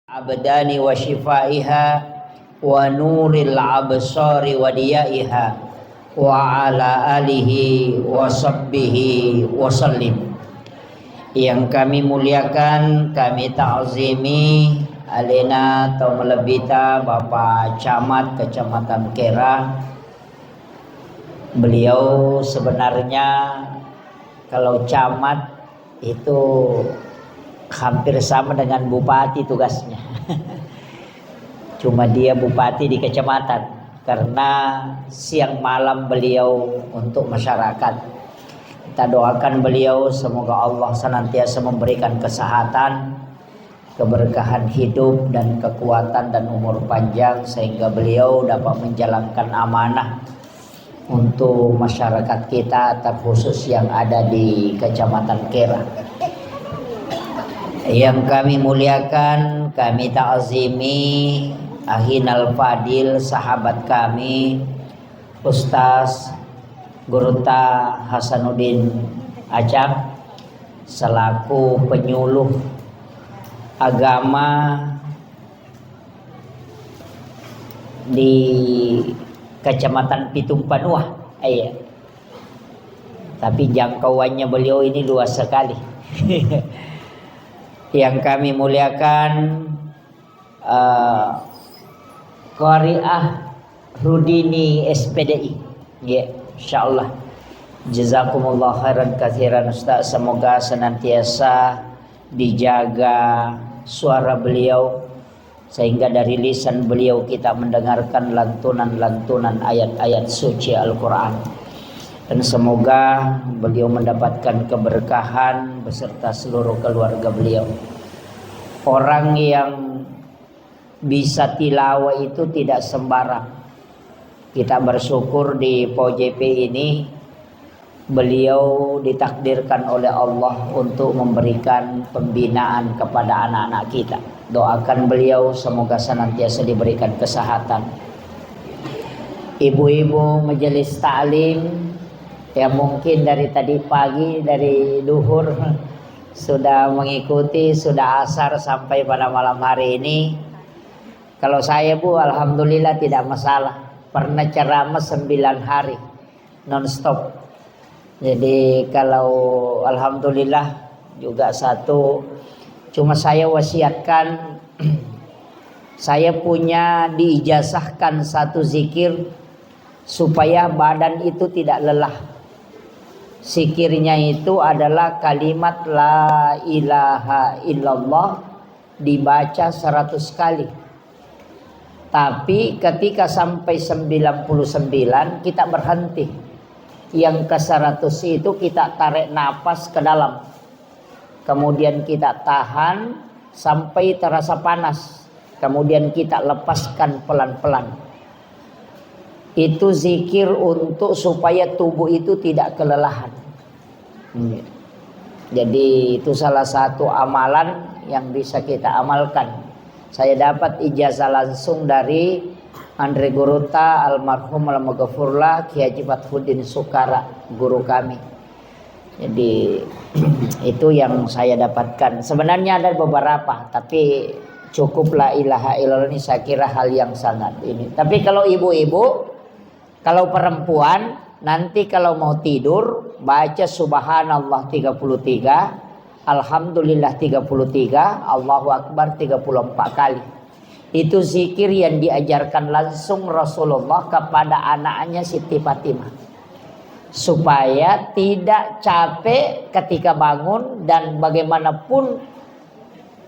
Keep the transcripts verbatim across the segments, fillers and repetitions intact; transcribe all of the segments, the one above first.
abdani wa syifaiha wa nuril absari wa diyaiha wa ala alihi wa sahbihi wa sallim. Yang kami muliakan, kami ta'zimi alena tau malebbita Bapak Camat Kecamatan Kera. Beliau sebenarnya kalau camat itu hampir sama dengan bupati tugasnya. Cuma dia bupati di kecamatan, karena siang malam beliau untuk masyarakat. Kita doakan beliau, semoga Allah senantiasa memberikan kesehatan, keberkahan hidup dan kekuatan dan umur panjang, sehingga beliau dapat menjalankan amanah untuk masyarakat kita, terkhusus yang ada di Kecamatan Kera. Yang kami muliakan, kami ta'zimi Ahinal Fadil, sahabat kami, Ustaz Gurutta Hasanuddin Acap, selaku penyuluh agama di Kecamatan Pitung Panua. Iya. Tapi jangkauannya beliau ini luas sekali. Yang kami muliakan, eh, Qariah Rudini S P D I. Ya, insyaallah. Jazakumullah khairan katsiran, Ustaz. Semoga senantiasa dijaga suara beliau, sehingga dari lisan beliau kita mendengarkan lantunan-lantunan ayat-ayat suci Al-Quran. Dan semoga beliau mendapatkan keberkahan beserta seluruh keluarga beliau. Orang yang bisa tilawah itu tidak sembarang. Kita bersyukur di P O J P ini, beliau ditakdirkan oleh Allah untuk memberikan pembinaan kepada anak-anak kita. Doakan beliau semoga senantiasa diberikan kesehatan. Ibu-ibu majelis taklim yang mungkin dari tadi pagi, dari duhur, sudah mengikuti, sudah asar sampai pada malam hari ini. Kalau saya, Bu, alhamdulillah tidak masalah. Pernah ceramah sembilan hari non-stop. Jadi kalau alhamdulillah juga satu, cuma saya wasiatkan, saya punya diijazahkan satu zikir supaya badan itu tidak lelah. Zikirnya itu adalah kalimat la ilaha illallah dibaca seratus kali. Tapi ketika sampai sembilan puluh sembilan, kita berhenti. Yang ke seratus itu kita tarik napas ke dalam. Kemudian kita tahan sampai terasa panas. Kemudian kita lepaskan pelan-pelan. Itu zikir untuk supaya tubuh itu tidak kelelahan. Hmm. Jadi itu salah satu amalan yang bisa kita amalkan. Saya dapat ijazah langsung dari Andre Gurutta, almarhum, almaghfurlah, Kiai Haji Fathuddin Sukara, guru kami. Jadi itu yang saya dapatkan. Sebenarnya ada beberapa, tapi cukup la ilaha illallah ini saya kira hal yang sangat ini. Tapi kalau ibu-ibu, kalau perempuan, nanti kalau mau tidur, baca subhanallah tiga puluh tiga, alhamdulillah tiga puluh tiga, Allahu Akbar tiga puluh empat kali. Itu zikir yang diajarkan langsung Rasulullah kepada anaknya Siti Fatimah. Supaya tidak capek ketika bangun, dan bagaimanapun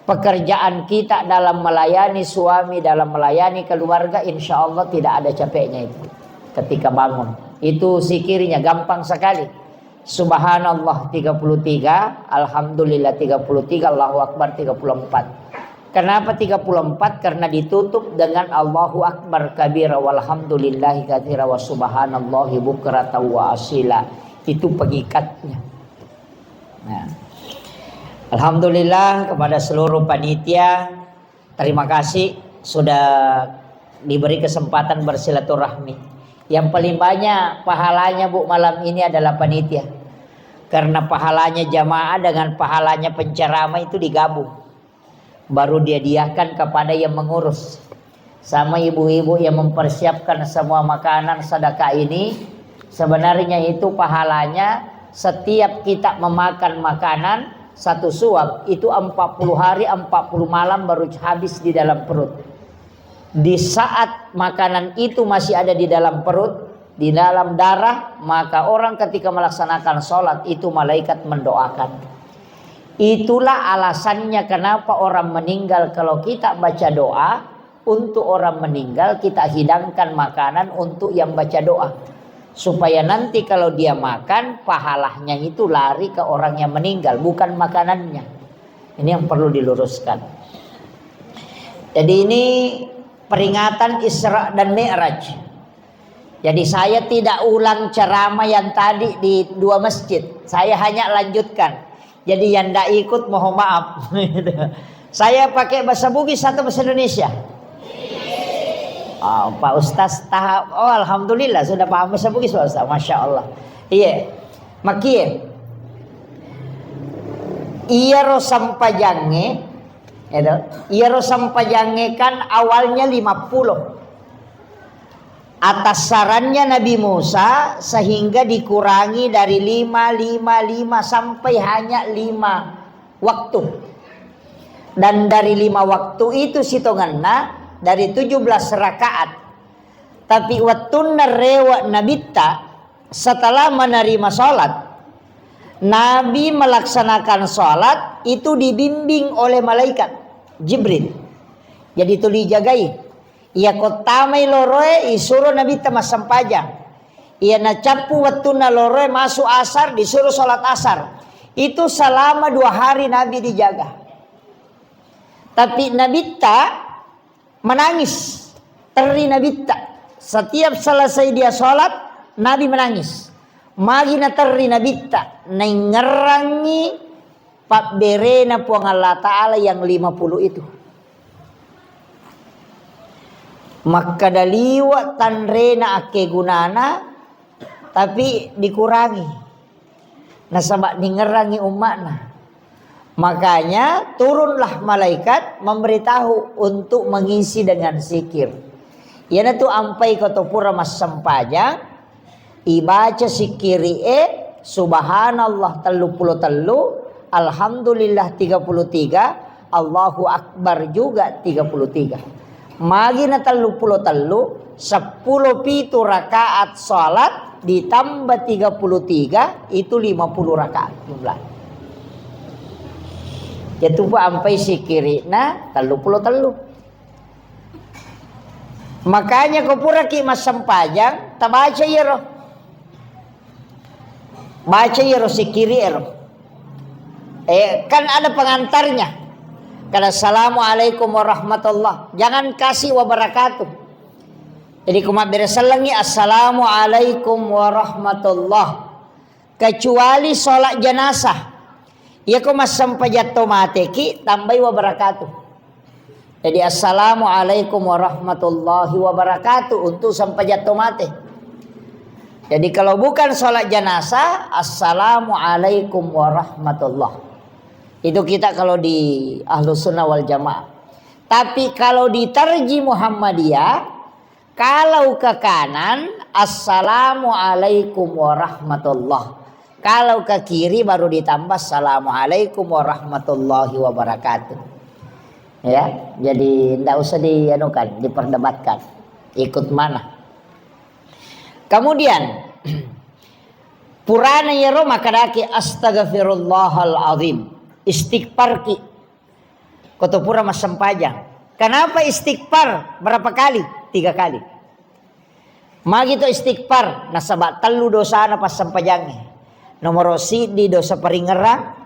pekerjaan kita dalam melayani suami, dalam melayani keluarga, insya Allah tidak ada capeknya itu ketika bangun. Itu zikirnya gampang sekali. Subhanallah tiga puluh tiga, alhamdulillah tiga puluh tiga, Allahu Akbar tiga puluh empat. Kenapa tiga puluh empat? Karena ditutup dengan Allahu Akbar kabira, walhamdulillahi katsira, wa subhanallahi bukratan wa asila. Itu pengikatnya. Nah, alhamdulillah kepada seluruh panitia, terima kasih sudah diberi kesempatan bersilaturahmi. Yang paling banyak pahalanya, Bu, malam ini adalah panitia. Karena pahalanya jamaah dengan pahalanya penceramah itu digabung. baru dia diakan kepada yang mengurus. Sama ibu-ibu yang mempersiapkan semua makanan sedekah ini, sebenarnya itu pahalanya setiap kita memakan makanan satu suap itu empat puluh hari, empat puluh malam baru habis di dalam perut. Di saat makanan itu masih ada di dalam perut, di dalam darah, maka orang ketika melaksanakan sholat itu malaikat mendoakan. Itulah alasannya kenapa orang meninggal, kalau kita baca doa untuk orang meninggal, kita hidangkan makanan untuk yang baca doa. Supaya nanti kalau dia makan, pahalanya itu lari ke orang yang meninggal, bukan makanannya. Ini yang perlu diluruskan. Jadi ini peringatan Isra dan Mi'raj. Jadi saya tidak ulang ceramah yang tadi di dua masjid. Saya hanya lanjutkan. Jadi yang tidak ikut mohon maaf. Saya pakai bahasa Bugis atau bahasa Indonesia? Ah, Pak Ustaz tahap, oh, alhamdulillah sudah paham bahasa Bugis, Pak Ustaz. Masya Allah. Iya. Makie. Iyaro sempajangnge, ya toh? Iyaro sempajangnge kan awalnya lima puluh. Atas sarannya Nabi Musa, sehingga dikurangi dari lima, lima, lima sampai hanya lima waktu. Dan dari lima waktu itu sitongenna dari tujuh belas rakaat. Tapi wettunna rewe' Nabitta, setelah menerima sholat, Nabi melaksanakan sholat itu dibimbing oleh malaikat Jibril. Jadi tuli jagai. Iya ko tamai loroe, isuro Nabitta massempajang. Iya nacappu wettunna loroe masuk asar, disuruh sholat asar. Itu selama dua hari Nabi dijaga. Tapi Nabitta menangis. Terri Nabitta. Setiap selesai dia sholat, Nabi menangis. Magi naterri Nabitta, naingngerangngi pabberena Puang Allah Ta'ala yang lima puluh itu. Makkeda liwe' tanrena akkegunana, tapi dikurangi. Nasaba ningngerangngi umma'na. Makanya turunlah malaikat memberitahu untuk mengisi dengan zikir. Iyanatu ampai ko to pura massempajang, ibaca sikkiri'e, subhanallah telluppulo tellu, alhamdulillah tiga puluh tiga, Allahu Akbar juga tiga puluh tiga. Magi na telluppulo tellu, seppulo pitu rakaat salat ditambah tiga puluh tiga, itu lima puluh rakaat jumlah. Yatu pa ampai sikkiri'na telluppulo tellu. Makanya ko puraki massempajang, tabaca iyaro. Baca iyaro sikkiri ero. Eh, kan ada pengantarnya. Kada, "Assalamualaikum warahmatullah." Jangan kasih wabarakatuh. Jadi, ko mabbere sellengi, "Assalamualaikum warahmatullah." Kecuali sholat jenazah. Iya ko massempajang to mateki, tambai wabarakatuh. Jadi, "Assalamualaikum warahmatullahi wabarakatuh" untuk sempajang to mate. Jadi, kalau bukan sholat jenazah, "Assalamualaikum warahmatullah." Itu kita kalau di Ahlus Sunnah wal Jamaah. Tapi kalau di Tarji Muhammadiyah, kalau ke kanan, "Assalamualaikum warahmatullah." Kalau ke kiri baru ditambah, "Assalamualaikum warahmatullahi wabarakatuh." Ya, jadi ndak usah dianukan, diperdebatkan. Ikut mana? Kemudian, purana iyaro makkedaki, "Astaghfirullahal azim." Istighfarki. Ko to pura massempajang. Kenapa istighfar? Berapa kali? Tiga kali. Magi to istighfar, nasaba tellu dosana passempajangnge. Nomoro siddi dosa paringerang,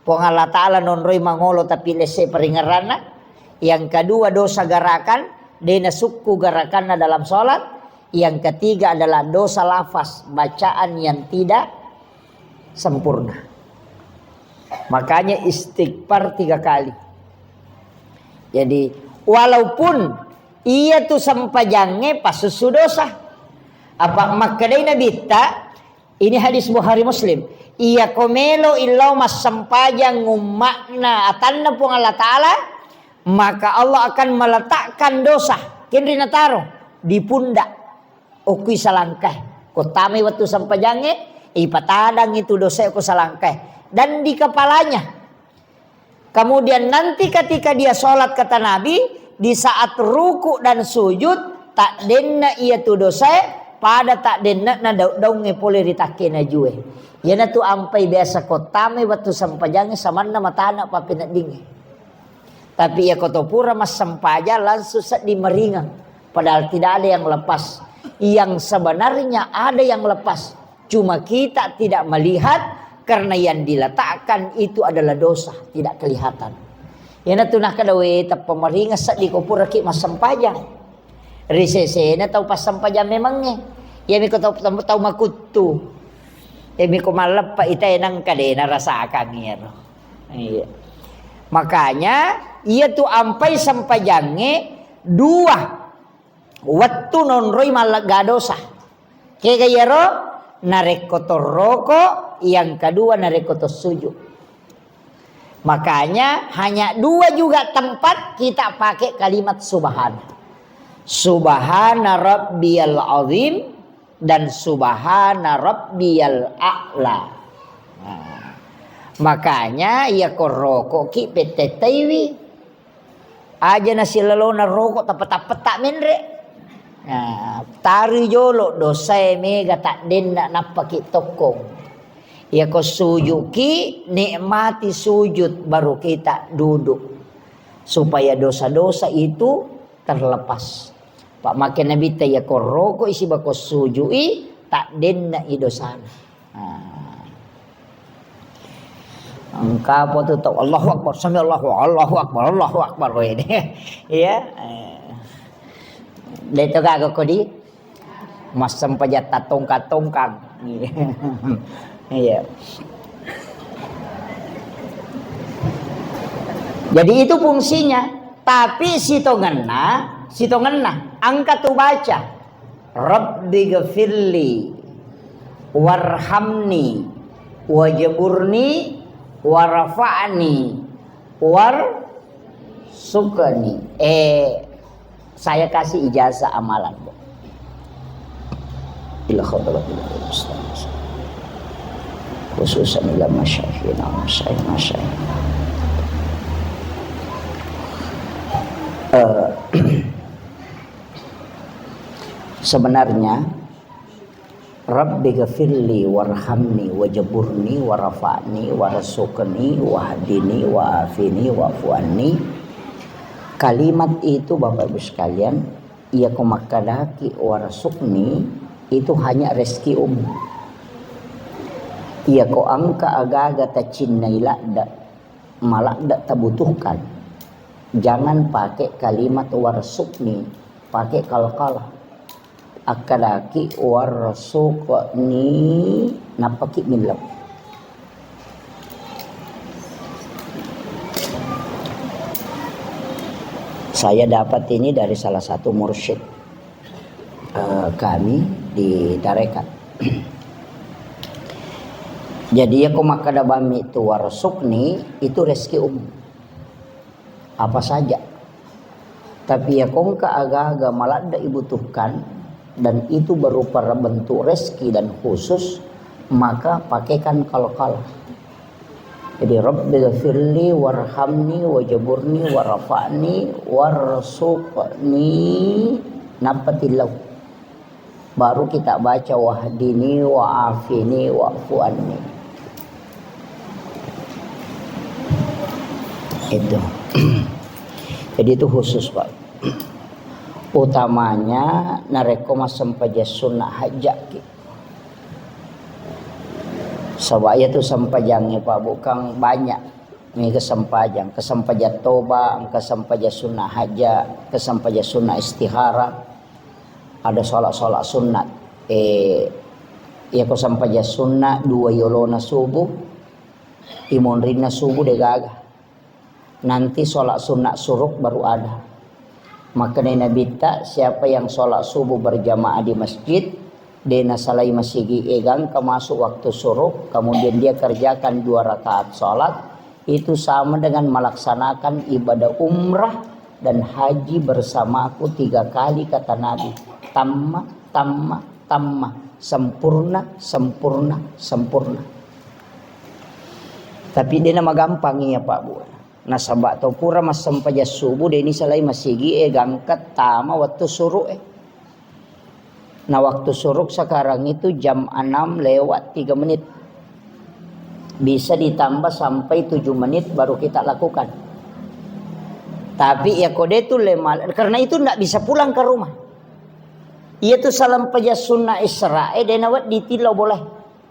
Puang Allah Ta'ala nonroi mangolo tapi lesse paringeranna. Yang kedua dosa gerakan, de nasukku gerakanna dalam sholat. Yang ketiga adalah dosa lafaz, bacaan yang tidak sempurna. Makanya istighfar tiga kali. Jadi, walaupun iya tu sempajangnge pasussu dosa. Apa makkedai Nabitta, ini hadis Bukhari Muslim, iya ko melo illau massempajang umma'na atanna Puang Allah Ta'ala, maka Allah akan meletakkan dosa, kenri nataro, di pundak, okkui salangkae. Ko tamai wettu sempajangnge, ipatadang itu dosae ko salangkae. Dan di kepalanya. Kemudian nanti ketika dia sholat, kata Nabi, di saat ruku dan sujud, tak denna iya tu dosae, pada tak denna na daung-daungnge pole ri takke najue. Iyanatu ampai biasa ko tamai wettu sempajangnge samanna matana pappeneddingnge. Tapi iya ko to pura massempajang langsung seddi maringeng. Padahal tidak ada yang lepas. Yang sebenarnya ada yang lepas. Cuma kita tidak melihat, karena yang diletakkan itu adalah dosa, tidak kelihatan. Iyanatu nakkeda, we, tappa maringeng seddi ko puraki massempajang. Ri sesena tau passempajang memangnge. Iyami ko tau, tau, tau makuttu. Iyami ko malleppa ita enang kadena rasakang iyaro. Iya. Makanya, iya tu ampai sempajangnge dua wettu nonroi mallegga dosa. Kega iyaro? Narekko torroko, yang kedua narekko tossuju. Makanya hanya dua juga tempat kita pakai kalimat subhana. Subhana rabbiyal azim dan subhana rabbiyal a'la. Nah, makanya iya korrokoki pettettaiwi. Aja nasilalona roko tappa-tappetta menre. Nah, tari jolo dosae mega taddenna nappaki tokkong. Iyako sujuki, nikmati sujud baru kita duduk. Supaya dosa-dosa itu terlepas. Pak make Nabitta iyako roko isi bako sujui, taddenna i dosana. Nah. Engka apa tu tau Allahu Akbar, sami Allahu, Allahu Akbar, Allahu Akbar, wede. Iya. Eh. Deto gaga kodi massempajang tattongkang-tongkang. Iya. Jadi itu fungsinya. Tapi sitongenna, sitongenna, engka tu baca. Rabbi gfirli warhamni wajburni warfa'ni warzuqni. Eh, saya kasih ijazah amalan, Bu. Ila hadratil Ustaz. Khususan ila masyayikhina, masyaikh, masyaikh. Eh, sebenarnya Rabbi gfirli warhamni wajburni warfa'ni warzuqni wahdini wa'afini wa'fu anni. Kalimat itu, Bapak Ibu sekalian, iyako makkadaki warzuqni, itu hanya rezeki umum. Iyako engka agaga tacinnai ladde, maladde tabutuhkan, jangan pakai kalimat warzuqni, pakai qalqalah. Akkadaki warzuqni, nappaki millau. Saya dapat ini dari salah satu mursyid, eh, kami di tarekat. Jadi, iyako makkada bammi tu warzuqni, itu rezeki umum. Apa saja. Tapi iyako engka aga-aga maladde ibutuhkan dan itu berupa bentuk rezeki dan khusus, maka pakaikan qalqalah. Jadi, Rabbi gfirli warhamni wajburni warfa'ni warzuqni, nappa tillau. Baru kita baca wahdini wa'afini wa'fu anni. Itu. Jadi itu khusus, Pak. Utamanya narekko massempajang sunna hajjaki. Saba iya tu sempajangnge, Pak, bukan banyak. Ini kesempajang, kesempajang toba, kesempajang sunna hajja, kesempajang sunna istihara. Ada sholat-sholat sunat. Eh, iyako sempajang sunna dua yolona subuh, imonrinna subuh degaga. Nanti sholat sunat suruk baru ada. Makanya Nabitta, siapa yang sholat subuh berjamaah di masjid, dena salai masigi egang ke masuk waktu suruk, kemudian dia kerjakan dua rakaat sholat, Itu sama dengan melaksanakan ibadah umrah dan haji bersamaku tiga kali, kata Nabi. Tamma, tamma, tamma. Sempurna, sempurna, sempurna. Tapi de' namagampang iya, Pak, Bu. Nasaba' to pura massempajang subuh, de' ni salai masigi e gangka tama wettu suru'e. Nah, waktu suruk sekarang itu jam enam lewat tiga menit. Bisa ditambah sampai tujuh menit baru kita lakukan. Tapi ya kode itu lema, karena itu ndak bisa pulang ke rumah. Iya tu salempajang sunna Isra e, de' nawedding tillau boleh.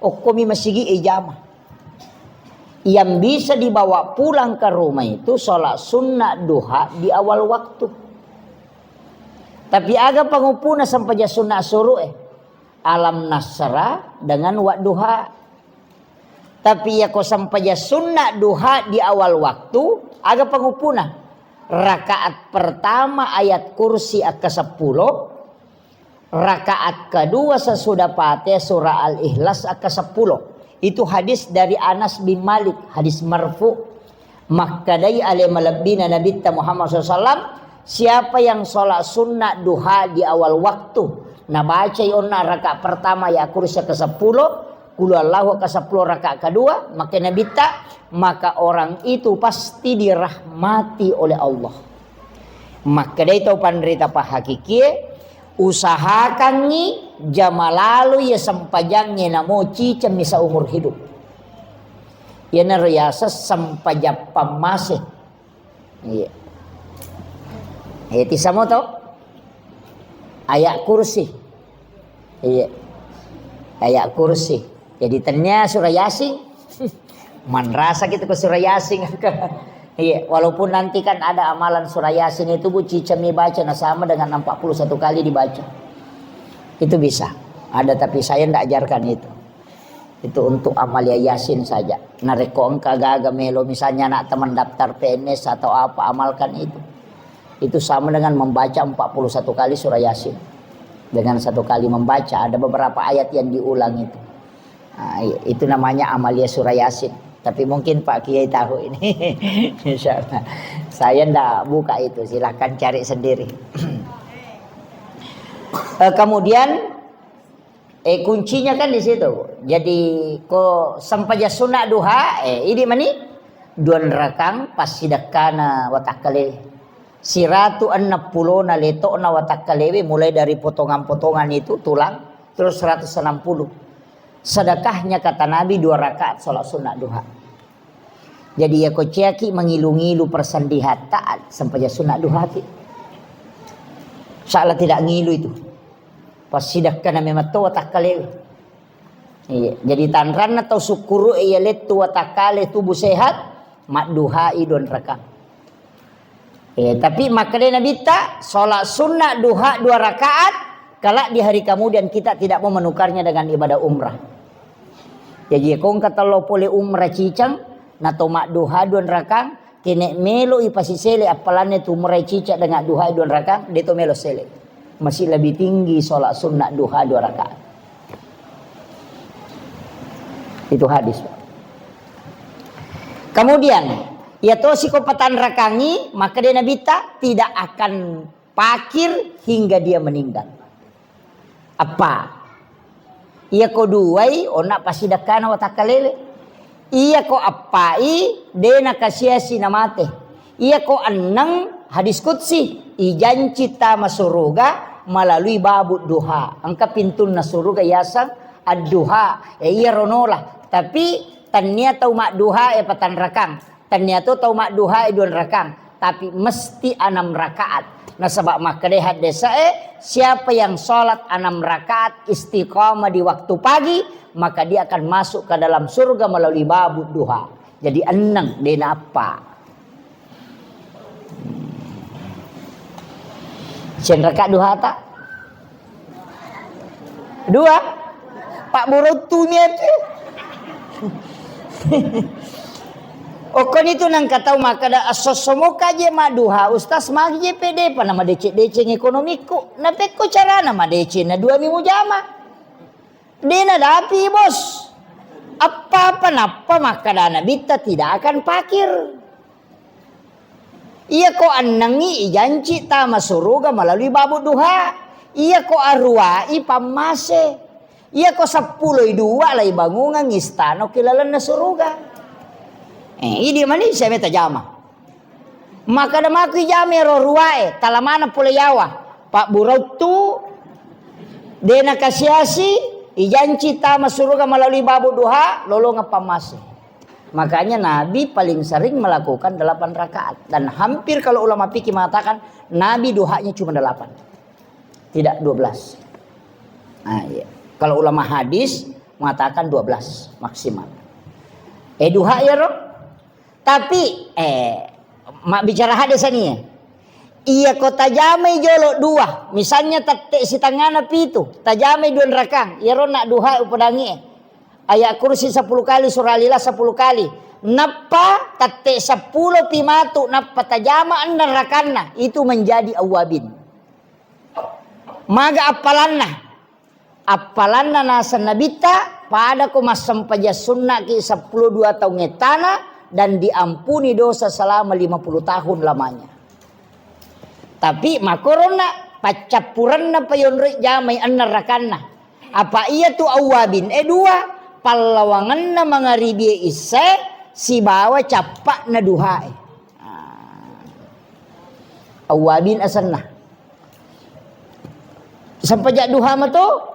Okkomi masigi e jama. Yang bisa dibawa pulang ke rumah itu sholat sunnah duha di awal waktu. Tapi aga pangupuna sempajang sunna suru'e? Alam nasra dengan wadduha. Tapi iya ko sempajang sunna duha di awal waktu, aga pangupuna? Rakaat pertama ayat kursi akka seppulo, rakaat kedua sesudah Fatihah surah Al-Ikhlas akka seppulo. Itu hadis dari Anas bin Malik, hadis marfu. Makkedai ale malebbina Nabitta Muhammad sallallahu alaihi wasallam, siapa yang sholat sunnah duha di awal waktu, nabacai onna rakaat pertama ya kursi ke sepuluh, qul huwallahu ke sepuluh rakaat kedua, maka Nabitta, maka orang itu pasti dirahmati oleh Allah. Makkedai tau panrita pahakikie, usahakangngi jama lalo iya sempajangnge namo cicemmi saumur hidup. Iyanaro yaseng sempajang pammase. Iya. Eh, tisamo to? Ayat kursi. Iya. Ayat kursi. Jadi tennia surah Yasin. Manrasa gitu ke surah Yasin. Iya, walaupun nanti kan ada amalan surah Yasin itu, Bu, cicemmi baca, nah sama dengan empat puluh satu kali dibaca. Itu bisa. Ada, tapi saya ndak ajarkan itu. Itu untuk amalia Yasin saja. Narekko engka gaga melo, misalnya anak teman daftar P N S atau apa, amalkan itu. Itu sama dengan membaca empat puluh satu kali surah Yasin. Dengan satu kali membaca, ada beberapa ayat yang diulang itu. Nah, i-, itu namanya amalia surah Yasin. Tapi mungkin Pak Kiai tahu ini. Insya Allah. Saya ndak buka itu, silahkan cari sendiri. Eh, kemudian, eh, kuncinya kan di situ. Jadi, ko sempajang sunna duha, eh, idi mani duan rakang passidekkana watakkale. Siratu enneng pulona letokna watakkalewe, mulai dari potongan-potongan itu, tulang, terus seratus enam puluh. Sedekahnya, kata Nabi, dua rakaat sholat sunnah duha. Jadi, iya ko ciaki mengilu-ngilu persendihatta, sempajang sunnah duha ki. Salah tidak ngilu itu. Passidekkana memang to watakkalewe. Iya, jadi tanranna tau sukkuru iya lettu watakkale tubuh sehat, madduhai duan rakang. Eh, tapi makkedai Nabitta, sholat sunnah duha dua rakaat, kelak di hari kemudian kita tidak mau menukarnya dengan ibadah umrah. Jadi, ko engka tello pole umrah ciceng, nato madduha duan rakang, kene melo ipasisele appalanne tu umrah ciceng dengan duha duan rakang, de to melo sele. Masih lebih tinggi sholat sunnah duha dua rakaat. Itu hadis. Kemudian, iya tosi ko patanrakangi, makkedai Nabitta, tidak akan pakir hingga dia meninggal. Eppa. Iya ko duai, onna passidekkana watakkalewe. Iya ko eppai, de nakasiasi namate. Iya ko enneng, hadis qudsi, ijanci tama suruga melalui babu duha. Engka pintunna suruga yaseng adduha. E, iya ronola. Tapi tennia tau madduha e patanrakang. Tennia to tau madduha e duan rakang, tapi mesti enam rakaat. Nasaba makkedai haddese'e, siapa yang sholat enam rakaat istiqamah di waktu pagi, maka dia akan masuk ke dalam surga melalui babu duha. Jadi enneng, de naappa. Sen rakaat duhata? Dua. Pak Buruttu miatu. Okkoni tu nangka tau makkeda, "Esso-esso moka je madduha, Ustaz, magi je pede pa na madeceng-deceng ekonomiku." Na pekko carana madeceng na dua mi mujama. De nadapi, Bos. Apa-apa nappa makkada Nabitta tidak akan pakir. Iyako ennengngi ijanci tama suruga melalui babu duha. Iyako aruwai pammase. Iyako seppuloi dua lai bangungang istana ki lalenna suruga. Eh, idi mani saya meta jama. Makkada maku ijama ero ruwae, tala maneng pole yawa. Pak Burauttu, dena kasiasi, ijanci tama suruga melalui babu duha, lolongeng pammase. Makanya Nabi paling sering melakukan delapan rakaat. Dan hampir kalau ulama fikih mengatakan, Nabi duhanya cuma delapan. Tidak dua belas. Nah, iya. Kalau ulama hadis mengatakan dua belas maksimal. Eh, duha ya, Ro? Tapi, eh, mabbicara hadis ini ya. Iya ko tajamai jolo dua, misalnya tette sitangana pitu, tajamai dua rakang, iyaro nak duha upodangi. Ayat kursi sepuluh kali, surah Al-Ikhlas sepuluh kali. Nappa tette seppulo pi matu, nappa tajama enneng rakanna, itu menjadi awabin. Maga appalanna? Appalanna naseng Nabitta, pada ko massempajang sunnaki seppulo dua taung ettana dan diampuni dosa selama lima puluh tahun lamanya. Tapi makoronna paccappurenna payonroi jamai enneng rakanna. Apa iya tu awwabin e dua, pallawangenna mangaribie issae sibawa cappa'na duhae. Ah. Awwabin asenna. Sempajang duha mato,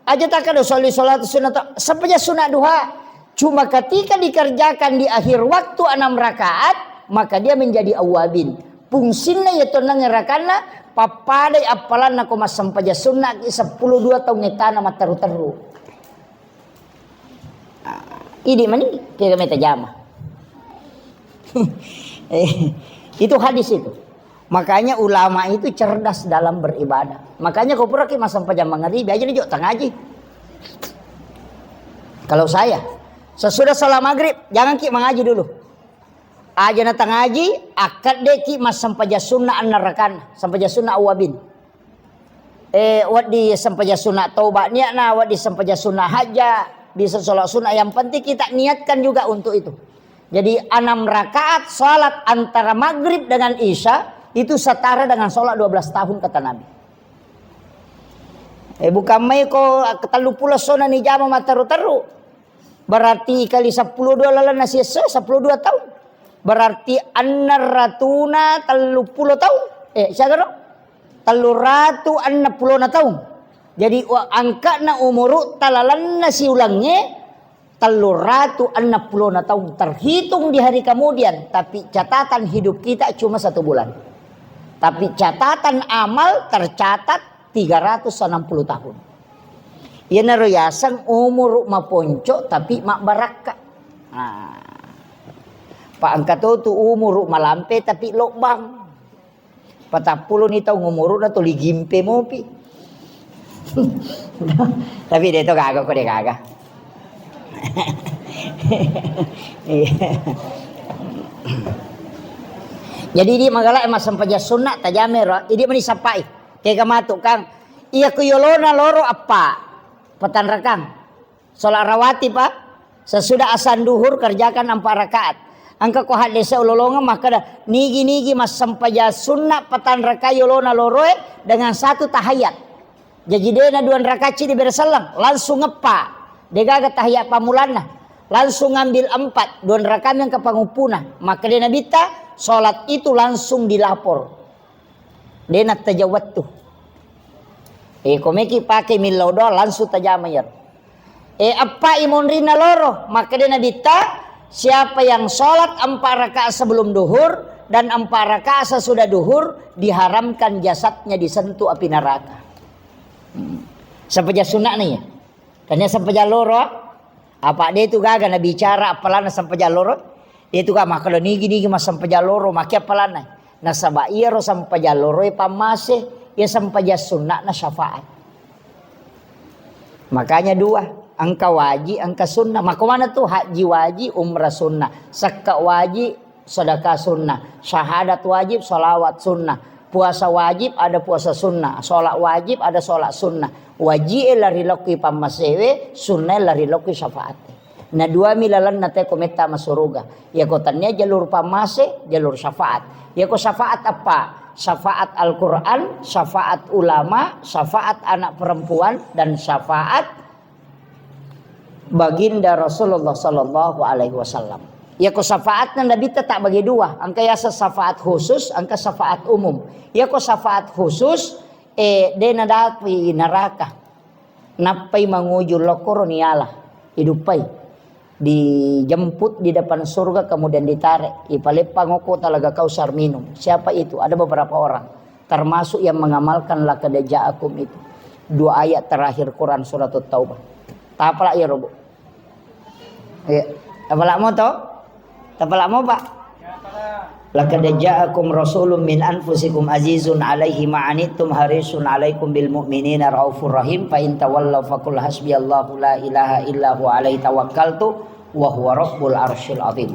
aja takkeda usolli sholatu sunnah, sempajang sunat duha. Cuma ketika dikerjakan di akhir waktu enam rakaat, maka dia menjadi awwabin. Fungsinna iya tonnang rakanna, pappadai appalanna ko massempajang sunnaki seppulo dua taung ettana matteru-teru. Ah, idi mani kega meta jama. Eh, itu hadis itu. Makanya ulama itu cerdas dalam beribadah. Makanya ko puraki massempajang mangaribi, aja ni jo tangaji. Kalau saya, sesudah sholat maghrib, jangan ki mangaji dulu. Aja na tangaji, akkaddeki massempajang sunnah enneng rakanna, sempajang sunnah awwabin. Eh, wedding sempajang sunat tauba niatna, wedding sempajang sunat hajja, bisa sholat sunat. Yang penting kita niatkan juga untuk itu. Jadi enam rakaat sholat antara maghrib dengan isya itu setara dengan sholat dua belas tahun kata Nabi. Eh, bukan mai ko tellu pulo sona ni jama matteru-teru. Berarti kali seppulo dua lalenna siesso, seppulo dua taung. Berarti enneng ratuna tellu pulo taung. Eh, siaga no? Tellu ratu enneng pulona taung. Jadi, wa-, angka'na umuru talalenna siulengnge tellu ratu enneng pulona taung terhitung di hari kemudian. Tapi catatan hidup kita cuma satu bulan. Tapi catatan amal tercatat tiga ratus enam puluh tahun. Iyanaro yaseng umuru maponco tapi mabbarakka. Ah. Pa engka to tu umuru malampe tapi lobbang. Patappulo ni taung umuruna tuli gimpe mopi. Tapi de to gaga ko de gaga. Iya. Jadi idi magala e massempajang sunna tajamero, idi mani sappai. Kega matu, Kang. Iya ku yolona loro eppa. Petang rakang. Sholat rawatib, Pak. Sesudah asan duhur kerjakan empat rakaat. Engka ko hadese ulolongeng makkeda, nigi-nigi massempajang sunna petang rakaat yolona loroe dengan satu tahiyat. Jaji dena dua rakaat cidi bere selleng, langsung eppa. Degaga tahiyat pammulanna. Langsung ngambil empat, dua rakaat engka panguppuna. Makkeda Nabitta, sholat itu langsung dilapor. De nattajang wettu. Eh, ko meki pake millau doang, langsung tajama iyaro. Eh, eppa i monrinna loro, makkeda Nabitta, siapa yang sholat empat rakaat sebelum duhur dan empat rakaat sesudah duhur, diharamkan jasadnya disentuh api neraka. Hmm. Sempajang sunnah nih ya. Tania sempajang loro, apa de tu gaga nabicara appalanna sempajang loro? De tu gaga makkeda nigi-nigi massempajang loro, make appalanna. Nasaba iyaro sempajang loro e pammase, iya sempajang sunna'na syafaat. Makanya dua, engka wajib, engka sunnah. Mako mana tu haji wajib, umrah sunnah, sekka wajib, sedekah sunnah, syahadat wajib, salawat sunnah, puasa wajib, ada puasa sunnah, sholat wajib, ada sholat sunnah. Wajib e lari lokki pammasewe, sunnah e lari lokki syafaat. Na duami lalenna te ko metta masuruga. Iyako tennia jalur pammase, jalur syafaat. Iyako syafaat apa? Syafaat Al-Quran, syafaat ulama, syafaat anak perempuan, dan syafaat Baginda Rasulullah sallallahu alaihi wasallam. Iyako syafaatna Nabitta tak bagi dua, engka yaseng syafaat khusus, engka syafaat umum. Iyako syafaat khusus, eh, de nadapi neraka. Nappai manguju lokkoro niala, iduppai. Dijemput di depan surga, kemudian ditarik. Ipaleppang okko talaga Kausar minum. Siapa itu? Ada beberapa orang. Termasuk yang mengamalkan laqad ja'akum itu. Dua ayat terakhir Quran surat Taubah. Tapala ya, Robo. Iya. Tapala mo to? Tapala mo, Pak? Laqad ja'akum rasulun min anfusikum azizun alaihi ma anittum harisun alaikum bil mu'minina raufur rahim, fa in tawallaw faqul hasbiyallahu la ilaha illa huwa alaihi tawakkaltu wa huwa rabbul arsyil azim.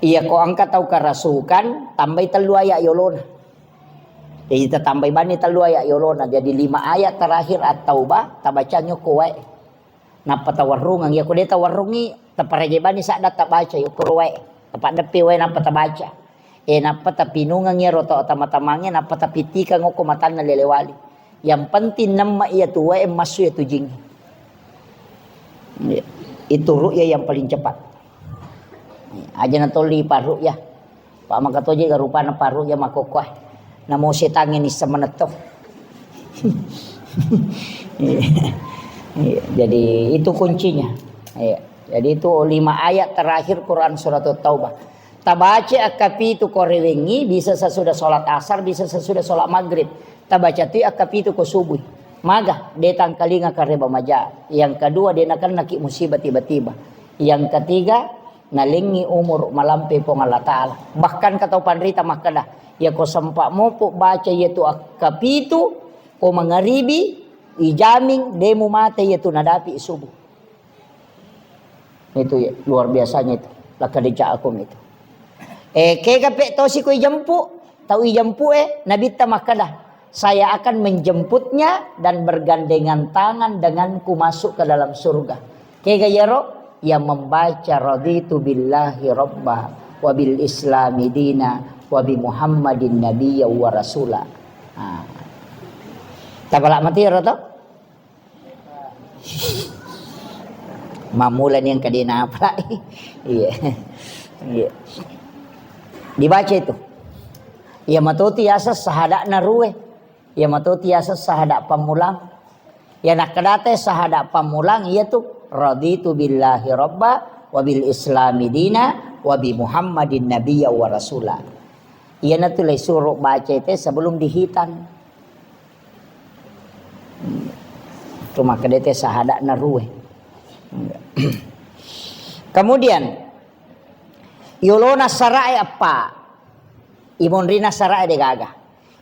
Iya ko engka tau karasukan, tambai tellu ayat yolona. Jadi tatambai bani tellu ayat yolona. Jadi lima ayat terakhir At-Taubah, tabacangngi ko wae. Nappa tawarrungeng, iya ko de tawarrungi, taparajai bani sadda tabaca, yukuru wae. Tapaddeppe wae nappa tabaca. Eh, nappa tapinungeng iyaro tau tama-tamangnge, nappa tapittikeng okko matanna lele wali. Yang penting nemma iya tu wae massu iya tu jing. Iya. Itu ruqyah yang paling cepat. Aja na tolli paruq ya. Pak maka toje ga rupana paruq ya makokkoe. Namo setangnge nisseng manetto. Iya. Iya. Jadi itu kuncinya. Iya. Jadi itu lima ayat terakhir Quran surat Taubah. Tabaca akkapitu ko rewengi, bisa sesudah sholat asar, bisa sesudah sholat maghrib. Tabaca tu akkapitu ko subuh. Maga, de tangkalinga kareba maja. Yang kedua, de nakennaki musibah tiba-tiba. Yang ketiga, nalengngi umur malampe Puang Allah Ta'ala. Bahkan katau panrita makkeda, iya ko sempa mopo baca iya tu akkapitu, ko mangaribi, ijaming, de mumate iya tu nadapi subuh. Itu ya, luar biasanya itu. Laqad ja'akum itu. Eh, kega pe tosi ko ijempu, tau ijempu eh, Nabitta makkeda, "Saya akan menjemputnya dan bergandengan tangan denganku masuk ke dalam surga." Kega yaro? Yang membaca raditu billahi rabba wa bil islami dina wa bi Muhammadin nabiyya wa rasula. Ah. Tapala mati ro to? Mammulani engka de napalai. Iya. Iya. Dibaca itu. Iya matoti yaseng sahada'na ruwe. Iya matoti yaseng sahada' pammulang. Iya nakkedate sahada' pammulang iya tu, "Raditu billahi rabba wa bil islami dina wa bi Muhammadin nabiyya wa rasula." Iyanatu le suro baca te sebelum dihitan. Tu makkeda te sahada'na ruwe. Kemudian, yolona sara'e eppa. Imonrina sara'e de gaga.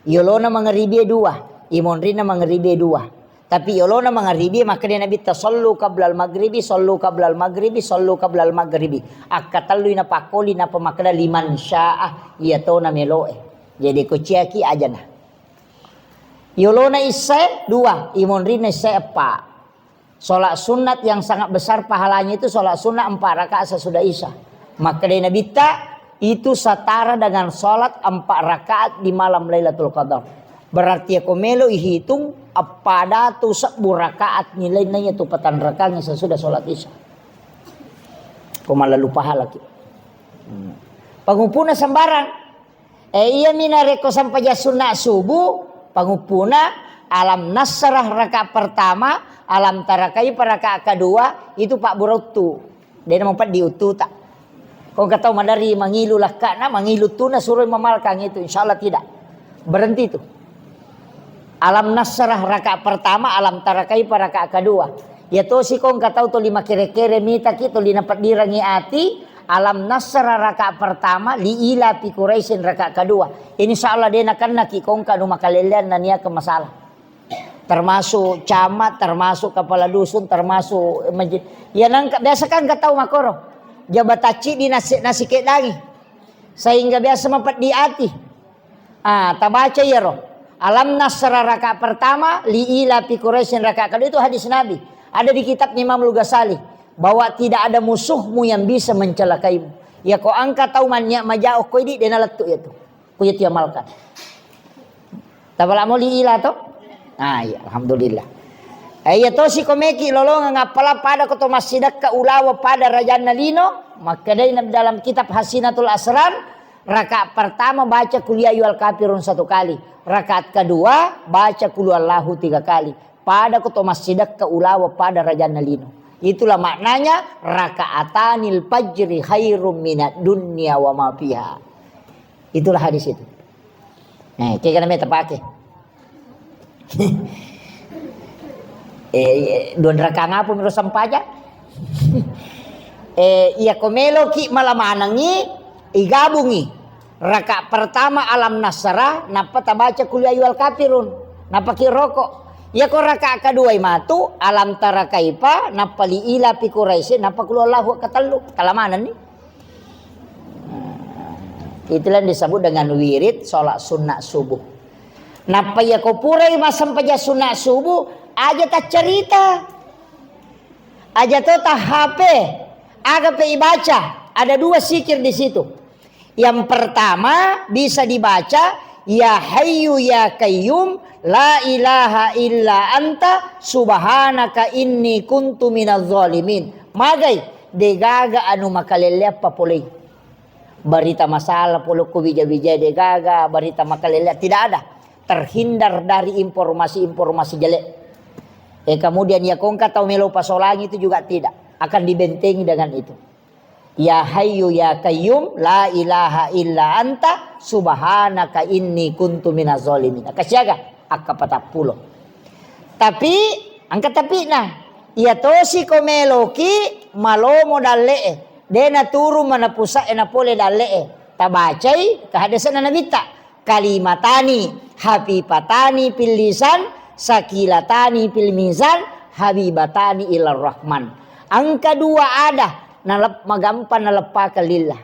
Yolona mangaribie dua. Imonrina mangaribie dua. Tapi yolona mangaribie makkeda Nabitta, "Sallu qablal maghribi, sallu qablal maghribi, sallu qablal maghribi." Akkatellui napakkoli, nappa makkeda, "Liman syaa," iyatona meloe. Jadi kociaki ajana. Yolona issae dua, imonrina issae eppa. Sholat sunat yang sangat besar pahalanya itu sholat sunat empat rakaat sesudah isya. Makkedai Nabitta, itu setara dengan sholat empat rakaat di malam Lailatul Qadar. Berarti ko melo ihitung, eppa datu sebbu rakaat nilainna iya tu patanrakang sesudah sholat isya. Ko mallalu pahalaki. Hmm. Pangupuna sembarang. Eh, iyami narekko sempajang sunna subuh, panguppuna alam nasrah rakaat pertama, alam tara kaifa rakaat kedua, itu pabbura uttu. De'na mapeddi uttuta. Ko engka tau maderri mangilu lakka'na, mangilu uttuna, suroi mamalkang itu, insya Allah tidak. Berhenti itu. Alam nasrah rakaat pertama, alam tara kaifa rakaat kedua. Iya tosi ko engka tau tuli makere-kere mitaki tuli napeddirangi ati, alam nasrah rakaat pertama, li ila fi Quraisyin rakaat kedua. Insya Allah de nakennaki ko engka nu makalelleang naniakan masalah. Termasuk camat, termasuk kepala dusun, termasuk maje-, ya nangka, biasa kan engka tau makoro. Jabatan ciddi nasi, nasi kedangi. Sehingga biasa mapeddi ati. Ah, tabaca iyaro. Alam nasrah rakaat pertama, li ila fi Quraisyin rakaat kedua, itu hadis Nabi. Ada di kitabnya Imam Al-Ghazali. bahwa tidak ada musuhmu yang bisa mencelakaimu. Iya ko engka tau manniat majao ko idi, de' nalettu iyatu. Ko iyatu iamalkan. Tapalamo liila to? Ah, iya, alhamdulillah. Eh, iya tosi ko meki lolongeng, appalang pada ko to massidekka ulawa pada rajanna lino, makkedai na dalam kitab Hasinatul Asrar, rakaat pertama baca Qul ya ayyuhal kafirun satu kali, rakaat kedua baca Qul huwallahu tiga kali. Pada ko to massidekka ulawa pada rajanna lino. Itulah maknanya, rakaatanil fajri khairum minad dunya wa ma fiha. Itulah hadis itu. Eh, kega namanya terpakai. Eh, dua rakaat apa menurut sempaja? Eh, iya ko meloki mala manengi, igabungi. Rakaat pertama alam nasrah, nappa tabaca qul ya ayyuhal kafirun. Nappa ki roko. Iya ko rakaat kedua matu, alam tara kaifa, nappa li ila fi Quraisy, nappa qul huwallahu katellu. Talamanenni. Nah, itulah yang disebut dengan wirid sholat sunnah subuh. Nappa iya ko purai massempajang sunnah subuh, aja taccarita. Aja to ta H P, aga pe ibaca. Ada dua zikir di situ. Yang pertama bisa dibaca, "Ya Hayyu ya Qayyum, la ilaha illa anta, subhanaka inni kuntu minaz zalimin." Magai, degaga anu makalelleang papolei. Berita masalah pole ko wija-wija, degaga berita makalelleang, tidak ada. Terhindar dari informasi-informasi jelek. Eh, kemudian ya kongka tau melo pasolangi itu juga tidak akan dibentengi dengan itu. Ya Hayyu ya Qayyum, la ilaha illa anta, subhanaka inni kuntu minaz zalimin. Akka siaga? Akka patappulo. Tapi, engka tapina. Iya tosi ko meloki malomo dalle'e. De' naturu mana pusa'e napole dalle'e. Tabacai kehadisanna Nabitta. Kalimatani hafifatani fil lisan, sakilatani fil mizan, habibatani ilar rahman. Engka dua ada, nalep-, magampang naleppakeng lillah.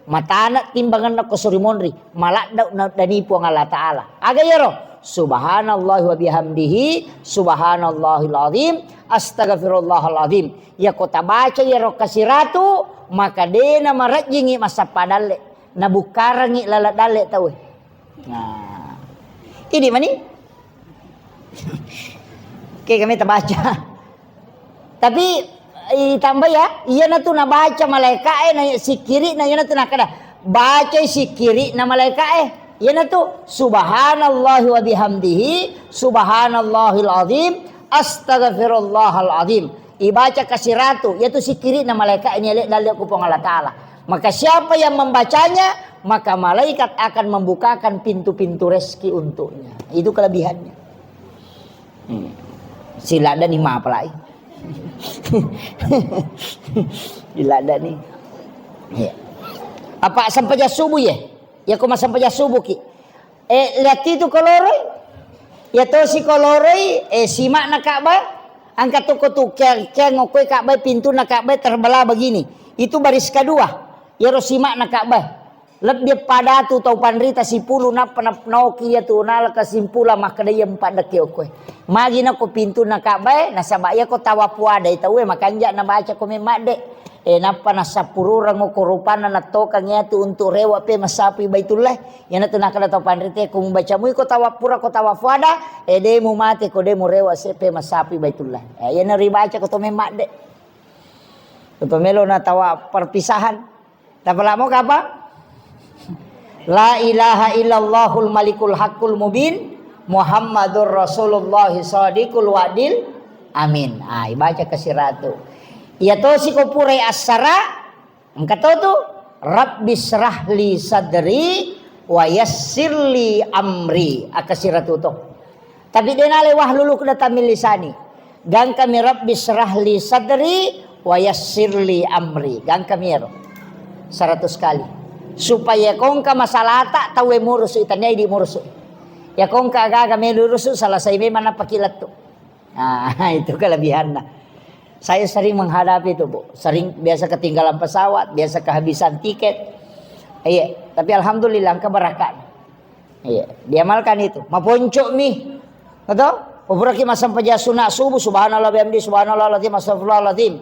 Matana timbangenna ko suri monri, maladda na-, dani Puang Allah Ta'ala. Aga iyaro? Subhanallahi wa bihamdihi, subhanallahil azim, astagfirullahal azim. Iya ko tabaca iyaro kasiratu, maka dena marejjingi massappa dalle, nabukkarangi laleng dalle tauwe. Nah, idi mani. Oke, kami terbaca. Tapi, eh, tambah ya, iyanatu nabaca malaika'e, na sikkiri'na iyanatu nakkeda, bacai sikkiri'na malaika'e. Iyanatu, subhanallahi wa bihamdihi, subhanallahil azim, astagfirullahal azim. Ibaca kasiratu, iyatu sikkiri'na malaika'e niale dalle ku Puang Allah Ta'ala. Maka siapa yang membacanya, maka malaikat akan membukakan pintu-pintu rezeki untuknya. Itu kelebihannya. Hmm. Siladdani mapalai. Siladdani. Iya. Apa sempajang subuh ya? Ya ko massempajang subuh ki. Eh, lihat itu koloroi. Ya tosi koloroi, eh, sima'na Ka'bah. Angkat toko tu, keng, keng okoi Ka'bah, pintunna Ka'bah terbelah begini. Itu baris kedua. Yaro sima'na Ka'bah. Lebbi padatu tau panrita sipulu nappa nap-, naoki iyatu nala kesimpulan makkeda iya empat dekke okkoe. Magi nako pintunna Ka'bae, nasaba iya ko tawaf wadai tauwe makanja nabaca ko memmadde. E, nappa nassappurureng ko rupanna nattokang iyatu untuk rewe pe massapui Baitullah. Iyanatu nakkeda tau panrita, ko mubaca mui ko tawaf pura ko tawaf wada, e, de mumate ko de murewe se pe massapui Baitullah. E, iyana ribaca ko to memmadde. Ko to melo na tawaf perpisahan. Tapalamo kapa? La ilaha illallahul malikul haqqul mubin, Muhammadur Rasulullah shadiqul wa'dil amin. Ah, ibaca kasiratu. Iya tosi ko purai assara, engka to tu, Rabbi syrahli sadri wa yassirli amri. Akasiratu to. Tapi de nale wahlul uqdatam min lisani. Gangkami Rabbi syrahli sadri wa yassirli amri. Gangkami ero. Seratus kali. Supaya kongka masalata tauwe murusu, itaniai di murusu. Ya kongka agaga melu rusu, selesai memang napaki lettu. Ah, itu kelebihannya. Saya sering menghadapi itu, Bu. Sering, biasa ketinggalan pesawat, biasa kehabisan tiket. Iya, tapi alhamdulillah, engka barakat. Iya, diamalkan itu. Maponco mi. Betul? Pura ki massempajang sunat subuh, subhanallah bihamdi, subhanallah lazim, astagfirullahalazim.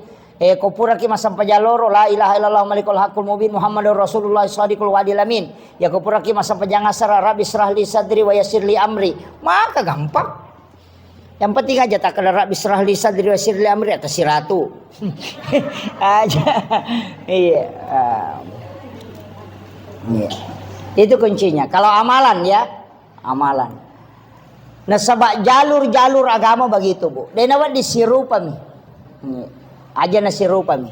Eh, ko puraki massempajang loro, la ilaha illallah malikul haqqul mubin, Muhammadur Rasulullah shadiqul wa'dil amin. Ya, ko puraki massempajang asar, rabbi syrah li sadri wa yassir li amri. Maka gampang. Yang penting aja tak ada rabbi syrah li sadri wa yassir li amri atas siratu. Aja. Iya. Ah. Iya. Itu kuncinya. Kalau amalan ya, amalan. Nasaba jalur-jalur agama begitu, Bu. Dena wedding sirupami. Iya. Aja nasirupami.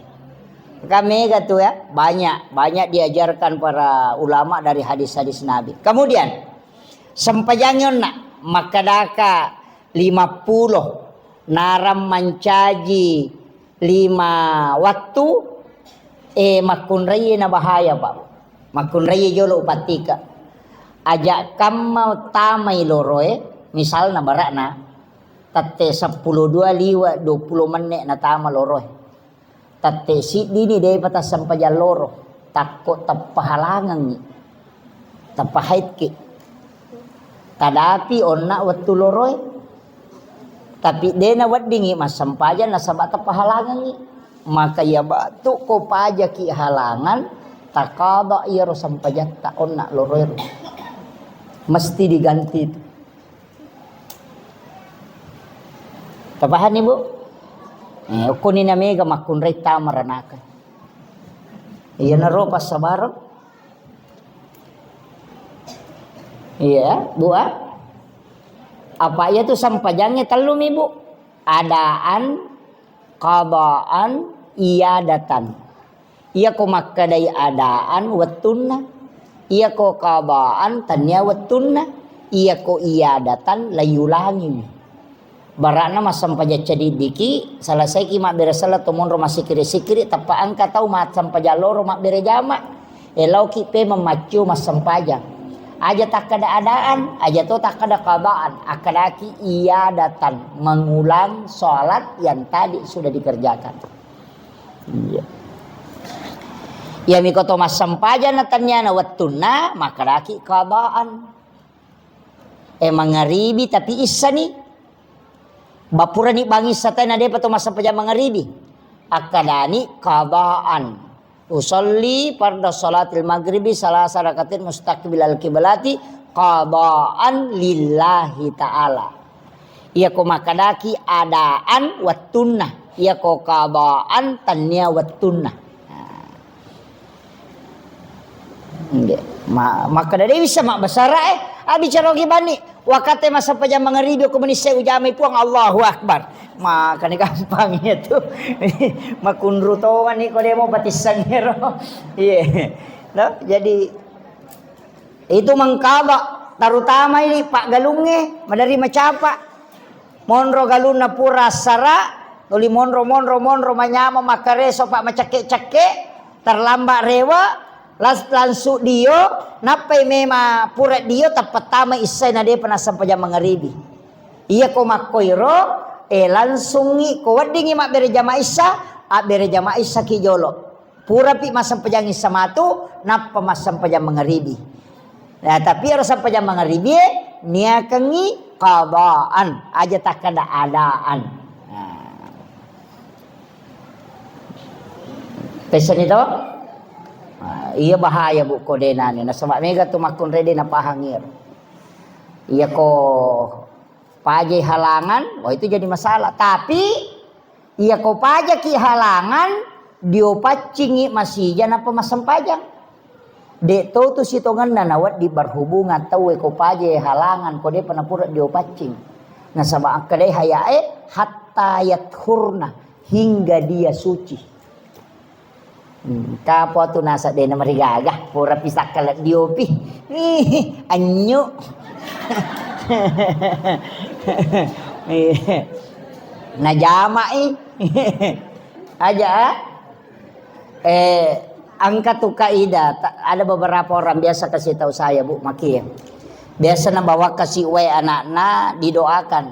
Kan mega tu ya, banyak, banyak diajarkan para ulama dari hadis-hadis Nabi. Kemudian, sempajangi onna, makkedaka lima puluh, narang mancaji lima wattu, eh, makkunraie na bahaya, Pak. Makkunraie jolo upattika. Aja kamma tamai loroe, misalna barakna, tette seppulo dua liwa dua puluh menit natama loroe. Tette siddini depa tassempajang loro, takko tappahalangengngi, tappahaitki. Tadapi onna wettu loroe, tapi dena weddingngi massempajang nasaba tappahalangengngi. Maka iya batu ko pajaki halangan, takaba iyaro sempajatta onna loroe. Mesti diganti itu. Tapahanni, Bu? Eh, okkoni na mega makkunrai tama ranaka. Iyanaro passabareng. Iya, Bu, ah. Apa iya tu sempajangnge tellumi, Bu? Adaan, qadaan, iadatan. Iyako makkedai adaan wettunna, iyako qadaan tennia wettunna, iyako iadatan layulangiwi. Barakna massempajang cadiddiki, selesaiki mabbere selleng to monro massikiri-sikiri, tappa engka tau massempajang loro mabbere jama, elauki pemeng maccio massempajang. Aja takkeda adaan, aja to takkeda qadaan, akkedaki iadatan, mengulang salat yang tadi sudah dikerjakan. Iya. Iyamiko to massempajang na tenniana wettunna, makkedaki qadaan. Eh, mangaribi tapi issani. Bappurani bangissa tena depa to massempajang mangaribi. Akkedani qadaan. Usolli farda salatil maghribi salasa rakatin mustaqbilal kiblati qadaan lillahi ta'ala. Iyako makkedaki adaan wettunna, iyako qadaan tennia wettunna. Nah. Nggih. Ma-, makkeda de wissa mabbasara, eh, abbicara ogi bani. Wakate massempajang mangaribi ko menisse ujamai Puang, Allahu Akbar. Makane gampang iya tu. Makunru tongani ko demo patissang ero. Iya. No? Jadi itu mengkaba, terutama ini Pak Galunge, madari macapa. Monro galunna pura assara, tuli monro, monro, monro, manyama, makkareso, Pak, macekke-cekke, terlambat rewe, las-, langsung dio, nappai mema pura dio, tappettama issai na depa nassempajang mangaribi. Iya ko makkoiro, eh, langsungi ko weddingi mabbere jama issa, abbere jama issa ki jolo. Purapi massempajang issa matu, nappa massempajang mangaribi. Nah, tapi ero sempajang mangaribi e, niakengi qadaan, aja takkeda adaan. Nah. Pessani to? Nah, iya bahaya, Bu, ko denani. Nasaba mega tu makkunrai de napahang iyaro. Iya ko pajai halangan, wah, itu jadi masalah. Tapi, iya ko pajaki halangan, diopaccingi masija nappa massempajang. De to tu sitongenna nawedding berhubungan tauwe ko pajai halangan, ko depa napura diopaccing. Nasaba akkedai hayae, hatta yathurna, hingga dia suci. Hmm, kapo tu nasa de namarigaga, pura pisakkala diopi. Ih, anyu. Najamai. Aja, ah. Eh, angka tu kaidah, ta-, ada beberapa orang biasa kasih tahu saya, Bu, maki. Biasa nabawa kasih wae anakna didoakan.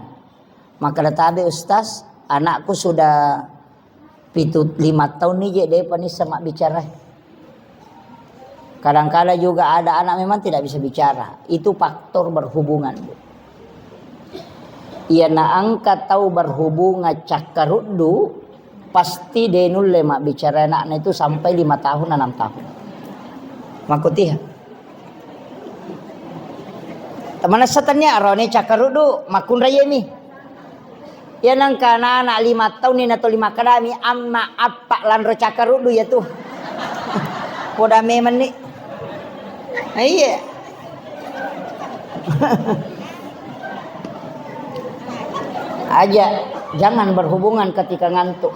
Maka tabe, Ustaz, anakku sudah pitu, lima tahun ni je, depa nissa mabbicara. Kadangkala juga ada anak memang tidak bisa bicara. Itu faktor berhubungan, Bu. Iya na engka tau berhubungan cakkaruddu, Pasti de nulle mabbicara anakna itu sampai lima tahun, enam tahun. Makkutiha. Temanessa tennia arone cakkaruddu makkunraiemi. Iya nengka anak lima tahun ni nato lima kadami amma appa lanro cakkaruddu ya tu. Poda memenni. Iya. Aja, jangan berhubungan ketika ngantuk.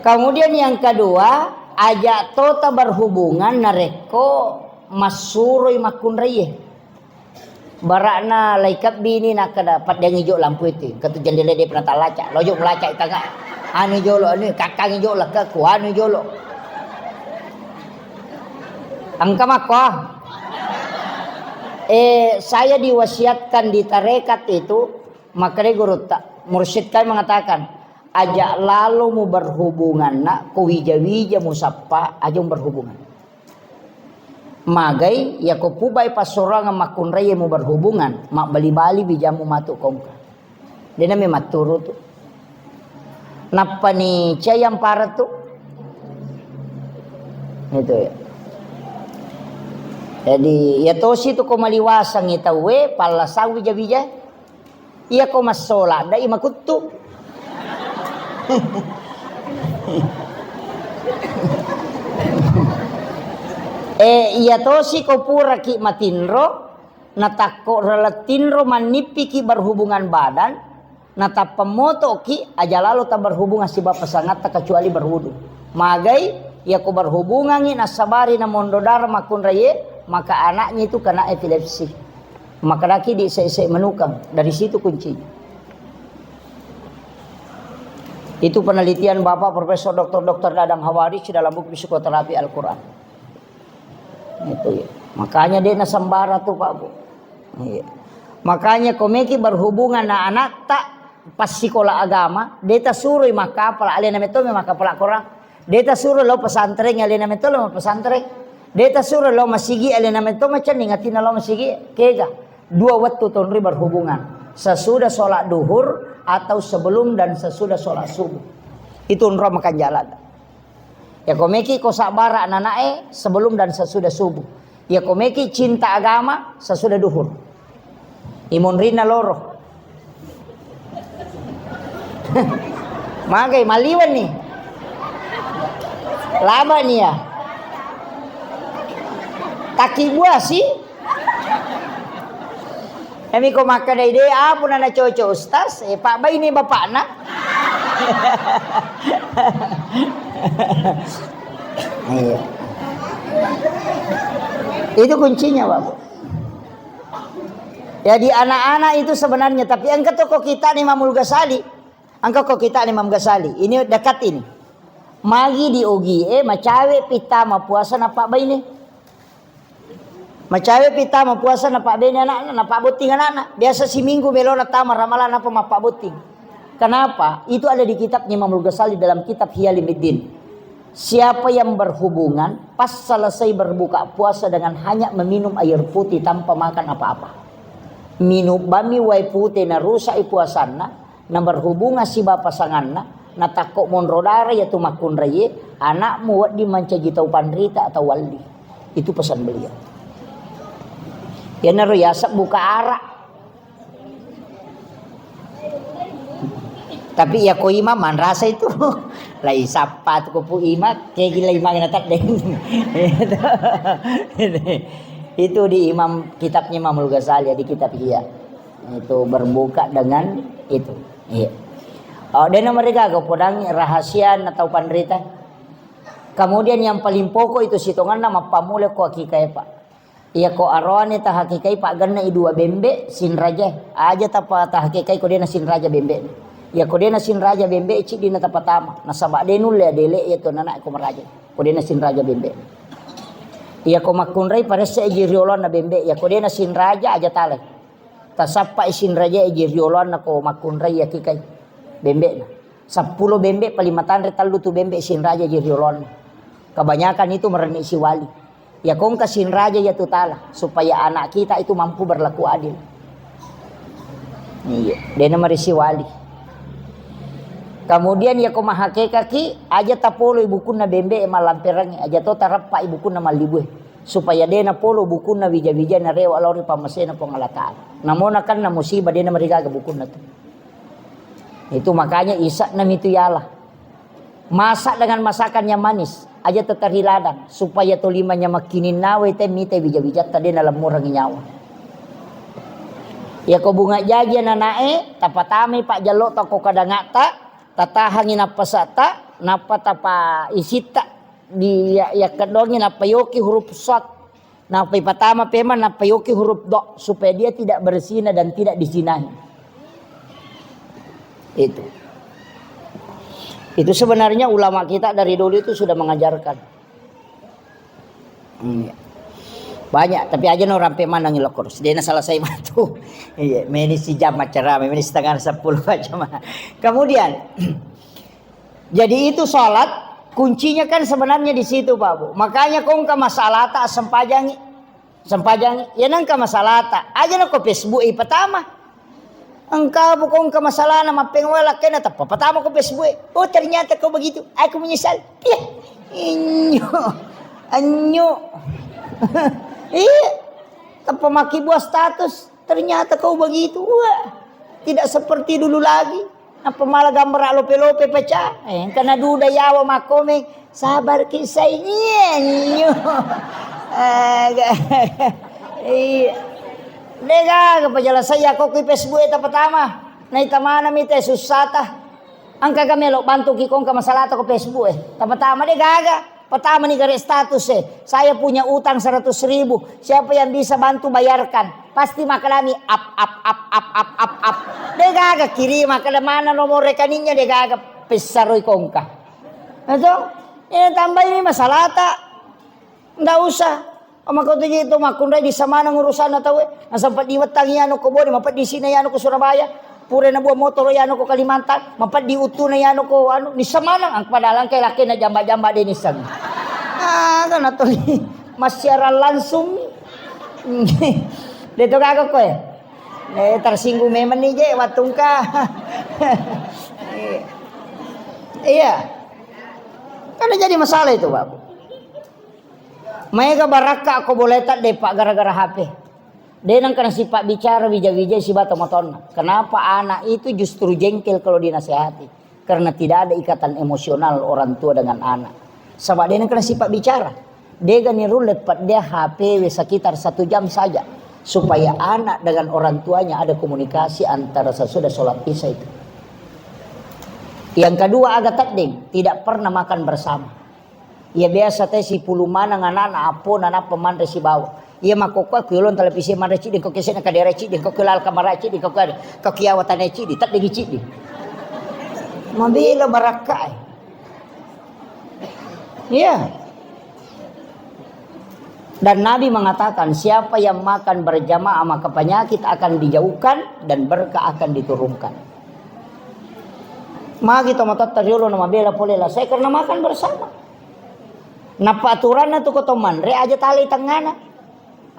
Kemudian yang kedua, aja tota berhubungan narekko massuroi makkunraie. Bara'na laikebbini nakkeda, "Paddeangi jo lampu itu, engka tu jendela de pernah talaca, lojo melaca i tanga, anu jolo, anu kakkangi jolo, ke ku anu jolo." Engka makko. Eh, saya diwasiatkan di tarekat itu, makanya gurutta, mursyid kami mengatakan, aja lalo mu berhubungan nak, ko wija-wija mu sappa, aja mu berhubungan. Magai, yako pubai passorongeng makkunraie mu berhubungan, mabbali-bali bijammu matu kongka. Dena memang turu tu. Nappani cai yang parah tu. Itu ya. Jadi, ya tosi tu ko maliwasangi tauwe, pallasang wija-wija. Iya ko massola, dai makuttu. Eh, iya tosi ko puraki matinro, natakko rala tinro mannippiki berhubungan badan, natappa motoki aja lalo ta berhubungan siba pasangatta kecuali berwudu. Magai, iya ko berhubungangi nasabari na mondo darah makkunraie, maka anaknya itu kena epilepsi. Makkedaki di ise-ise menukang, dari situ kuncinya. Itu penelitian Bapak Profesor Doktor Doktor Dadang Hawarij dalam buku Psikoterapi Al-Quran. Itu ya. Makanya dia nasambara tuh Pak Bu. Iya. Makanya komeki berhubungan na anatta pas sikola agama, deta suroi makkapala alena metto makkapala Quran. Deta suro lo pesantren alena metto lo pesantren. Deta suro lo masigi alena metto macenning atina lo masigi. Kega. Dua wettu tonri berhubungan, sesudah sholat duhur atau sebelum dan sesudah sholat subuh. Itu onro makanjala. Ya komeki ko sabbara nanae sebelum dan sesudah subuh. Ya komeki cinta agama sesudah duhur. Imonrinna loro. Magai maliwan ni. Laba ni ya. Taki buasi. Emi ko makkeda ide, "Apa na cocok Ustaz?" Eh, Pak Baine bapakna. Iya. Itu kuncinya, Bapak. Jadi anak-anak itu sebenarnya, tapi engka toko kita nih Imamul Ghazali. Engka ko kita ni Imam Ghazali, ini dekat ini. Magi di ogie macawe pittama puasa na pabbaine. Macawe pittama puasa na pabbaine anakna, na pabbotting anakna. Biasa siminggu melona tama Ramalan apa mappabotting. Kenapa? Itu ada di kitabnya Imamul Ghazali dalam kitab Hiyalumiddin. Siapa yang berhubungan pas selesai berbuka puasa dengan hanya meminum air putih tanpa makan apa-apa. Minum bami wae pute na rusak i puasanna, na berhubungan siba pasanganna, na takko monro dara yatu makkunraie, anakmu wedding mancaji tau panrita atau walli. Itu pesan beliau. Iyanaro yaseng buka arak. Tapi iya ko imam manrasa itu. Lai sappa tu ko pu imam, kegi lai imam na teddeng. Itu di imam kitabnya Imamul Ghazali di kitab Ihya. Itu berbuka dengan itu. Iya. Oh, dena mereka ke podang rahasia na tau panrita. Kemudian yang paling pokok itu sitonganna mappamula ko akikae, Pak. Iya ko aroane tahakikai paggenna i dua bembe sinraja. Aja tapa tahakikai ko dena sinraja bembe. Iya ko dena sinraja bembe ciddi na tapatama. Nasaba de nulle adele iya to nana ko maraja. Ko dena sinraja bembe. Iya ko makkunrai paresse ji riolonna bembe. Iya ko dena sinraja aja talai. Tasappa i sinraja ji riolonna ko makkunrai yakikai bembe na. Seppulo bembe paling matanre tellu tu bembe sinraja ji riolonna. Kebanyakan itu merenni siwali. Ya kongka sinraja ya tu tala supaya anak kita itu mampu berlaku adil. Iya, dena merisi wali. Kemudian yako mahakekaki, aja tapoloi bukunna bembe e mallamperangngi, aja to tarappai bukunna mallibue, supaya de napolo bukunna wija-wija narewa lao ri pammasena Puang Allah Ta'ala. Namona kanna musibah, de namarigaga bukunna tu. Itu makanya isa'na mitu yala. Masak dengan masakan yang manis, aja tetari ladang, supaya tolimanya makkininnawe te mite wija-wijatta de nalemmurangi nyawa. Yako bunga jaji anana'e, tapatamai pajjallo ta ko kadangata, tatahangi nappasata, nappa tapa isitta di ya, yakkedongi nappa yoki huruf shad. Nappa ipatama pema, nappa yoki huruf do, supaya dia tidak berzina dan tidak dizinahi. Itu. Itu sebenarnya ulama kita dari dulu itu sudah mengajarkan. Hmm, iya. Banyak, tapi aja no rampe manang lokor. Sedena selesai matu. Iya, meni si jam acara, meni setengah sepuluh aja mah. Kemudian, jadi itu salat, kuncinya kan sebenarnya di situ, Pak Bu. Makanya kongka masalata sempajangi. Sempajangi, ya nengka masalata. Aja no ko Facebook i patama. Engka bu kongka masalana mappeng wala kena teppa patama ko Facebook e. Oh, ternyata kau begitu. Aku menyesal. Iya. Inyo. Anyo. Iya. Teppa maki buat status. Ternyata kau begitu. Wah. Tidak seperti dulu lagi. Apa malah gambar lope-lope pecah? Eh, engka naduda yawa makkomeng, sabar ki saingi, enyo. Aga. Iya. Degaga pajalasai yako ki Facebook e tapatama. Naita mana mite sussata. Engka ga melo bantu ki kongka masalata ko Facebook e. Tapatama degaga. Pertama ni gare status e, saya punya utang seratus ribu. Siapa yang bisa bantu bayarkan? Pasti makalami ap ap ap ap ap ap ap. Degaga kiri makala mana nomor rekeningnya degaga pessaroi kongka. Itu, ini tambahi masalata. Ndak usah. Maka tu itu makkunrai di samana urusanna tau e. Nasaba diwettangi anu ko Bone, mapeddi sini anu ko Surabaya. Pura nabuang motoro iyanu ko Kalimantan, mapeddi uttuna iyanu ko anu, nisseng maneng, ang-, padahal engka lakena jamba-jamba de nisseng. Ah, kan atau ni, massiaran langsung. De to gaga koe. Eh, tersinggung memang ni je, wattungka. Iya. Kan jadi masalah itu, Bapak. Maega barakka ko boleta de, Pak, gara-gara H P. De nengka nasipabbicara wija-wija siba tomatoanna. Kenapa anak itu justru jengkel kalau dinasehati? Karena tidak ada ikatan emosional orang tua dengan anak. Saba de nengka nasipabbicara. Dega nirulle pada H P we sekitar satu jam saja. Supaya anak dengan orang tuanya ada komunikasi antara sesudah sholat isya itu. Yang kedua, aga teddeng, tidak pernah makan bersama. Iya biasa te sipulung maneng anana appona nappa manre sibawa. Iya makkokkoe ku yolong televisi manre ciddi, ko kesena kadera ciddi, ko kelal kamara ciddi, ko ke-, ko kiawa tane ciddi, teddengi ciddi. Mabela barakka e. Iya. Dan Nabi mengatakan, siapa yang makan berjamaah maka penyakit akan dijauhkan dan berkah akan diturunkan. Magi tomatoatta riolo na mabela pole lasai karena makan bersama. Nappa aturanna tu ko to manre aja talai tengngana.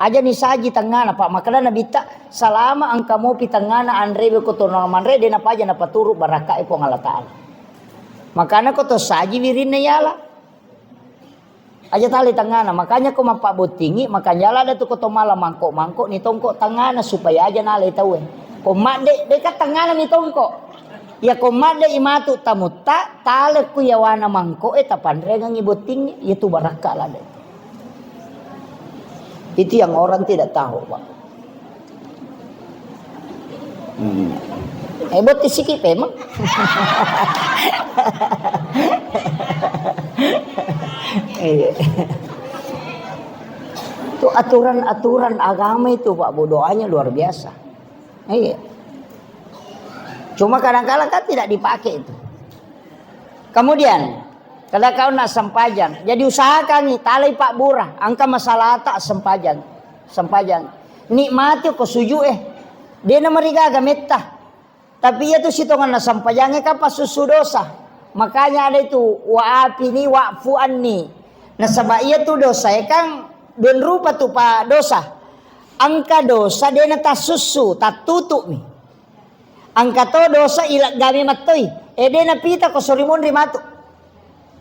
Aja nisaji tengngana, Pak. Makkedana Nabitta, selama engka mopi tengngana anrewe ko to manre, de napaja napaturu barakkae Puang Allah Ta'ala. Makana ko to saji wirinna yala. Aja talai tengngana, makanya ko mappabbottingi, makanya lada tu ko to mala mangko-mangko ni tongko tengngana supaya aja nalai tauwe. Ko madde, deka tengngana ni tongko. Ya ko madde imatu tamutta, tale ku yawana mangko e tapanrengengi bottingi, itu barakka lada. Itu yang orang tidak tahu, Pak. Hmm. Eh, botti siki pemeng. Iya. Itu aturan-aturan agama itu, Pak Bu, doanya luar biasa. Iya. Cuma kadang-kadang kan tidak dipakai itu. Kemudian, kada kau nak sempajang. Jadi usahakan ni, talai pabbura. Angka masalata sempajang. Sempajang. Nikmati ko sujud e. De namarigaga metta. Tapi iya tu sitonganna sempajangnge kan passussu dosa. Makanya ada itu, wa afi ni, wa'fu anni. Nasaba iya tu dosa e kan dua rupa tu pa dosa. Angka dosa de natassussu, tattutu'mi. Angka to dosa ileggami mattoi. Eh, de' napita ko sori monri matu.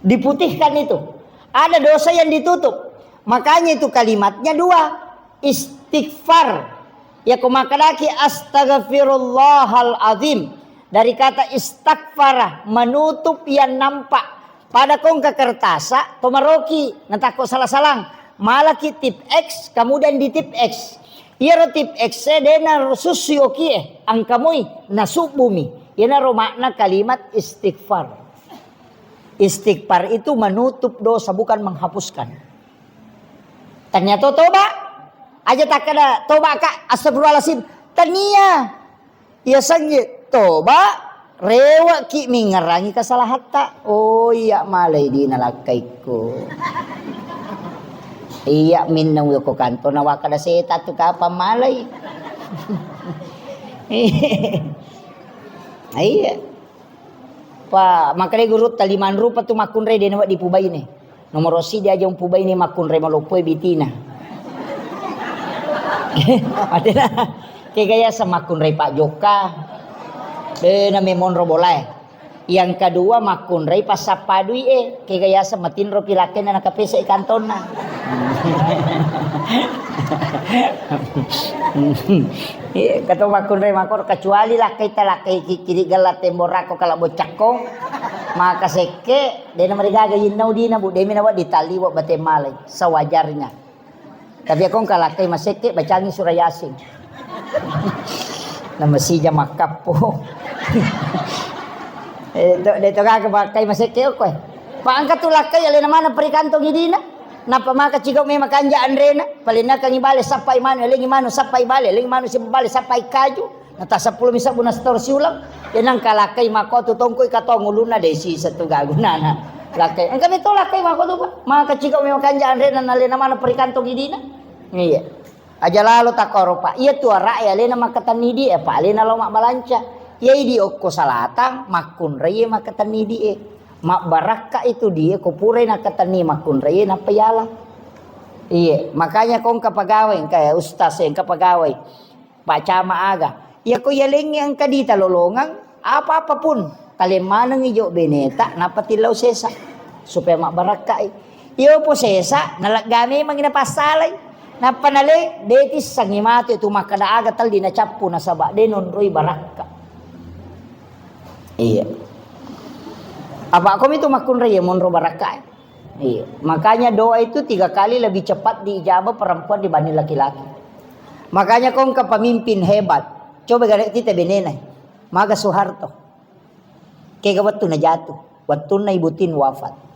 Diputihkan itu. Ada dosa yang ditutup. Makanya itu kalimatnya dua. Istighfar. Ya ko makkedaki astaghfirullahal azim. Dari kata istaghfara, menutup yang nampak. Pada kongka kertasa, to maroki, natakko salah-salang. Malaki tip X, kemudian di tip X. Iyaro tip X e dena sussui okie, angkamui, nasubbumi. Iyanaro makna kalimat istighfar. Istighfar itu menutup dosa, bukan menghapuskan. Tania to toba, aja takkeda toba ka, astagfirullahaladzim. Tania. Iya sangi toba, reweki mingerangi kesalahatta. Oh iya, malai dina lakkaikku. Iya, minnau yoko kanto na wakkeda seta tu kapang malai. Iya. Pa, makkedai gurutta, limang rupa tu makkunrai de' nawedding pubaine. Nomoro siddi aja umpubaine makkunrai maloppoe bitina. Matena, kega yaseng makkunrai pajokka. De' name monro bolae. Yang kedua makkunrai passappa dui e. Kega yaseng matinro pi lakkainna nakapese' kantonna. Iya, kato makkunrai makor, kecuali lakkai ta lakkai ki-, kiri gella temborako kala boccakko, maka sekke, de' namarigaga yinnau dina, Bu, de' mi nawedding taliwa bate malai, sewajarnya. Tapi ako engka lakkai masekke, bacangi surah Yasin. Namasija makkappo. Eh, to, de' to gaga lakkai masekke okko e. Pa engka tu lakkai alena maneng ri kantong idina. Nappa maka cigau memang kanja anrena, palennakangi bale sappai manu, elengi manu sappai bale, elengi manu si bale sappai kaju. Nata seppulo mi sebbu na setor siuleng. Denang kalakkai mako tu tongkoi katong ulunna de' sisa tu gagunana. Lakkai. Engka mi to lakkai mako tu, Pak. Maka cigau memang kanja anrena nalena maneng ri kantong idina. Iya. Aja lalo takkoro, Pak. Iya tu ara'e alena makkatenni di e, Pak, alena lao mabbalanca. Iya idi okko salatang, makkunrai makkatenni di e. Mabbarakka itu di e, ko purai nakkatenni makkunrai nappa yala. Iya, makanya ko engka pegawai, engka ustaz, engka pegawai. Pak Camat aga. Iya ko yalengngi engka dita lolongeng, apa-apa pun. Taleng manengngi jo beneta, nappa tillau sesa. Supaya mabbarakkai. Iyo po sesa, nalegga memangngi napassalai. Nappa nale, de' tissengngi matu itu makkeda aga telli nacappu nasaba de' nonroi barakka. Iya. Apa komi tu makkunrai ya monro barakka. Iya. Makanya doa itu tiga kali lebih cepat diijabah perempuan dibanding laki-laki. Makanya ko engka pemimpin hebat. Coba gare kita benena. Maga Soeharto. Kega wettu najatu, wettunna Ibu Tin wafat.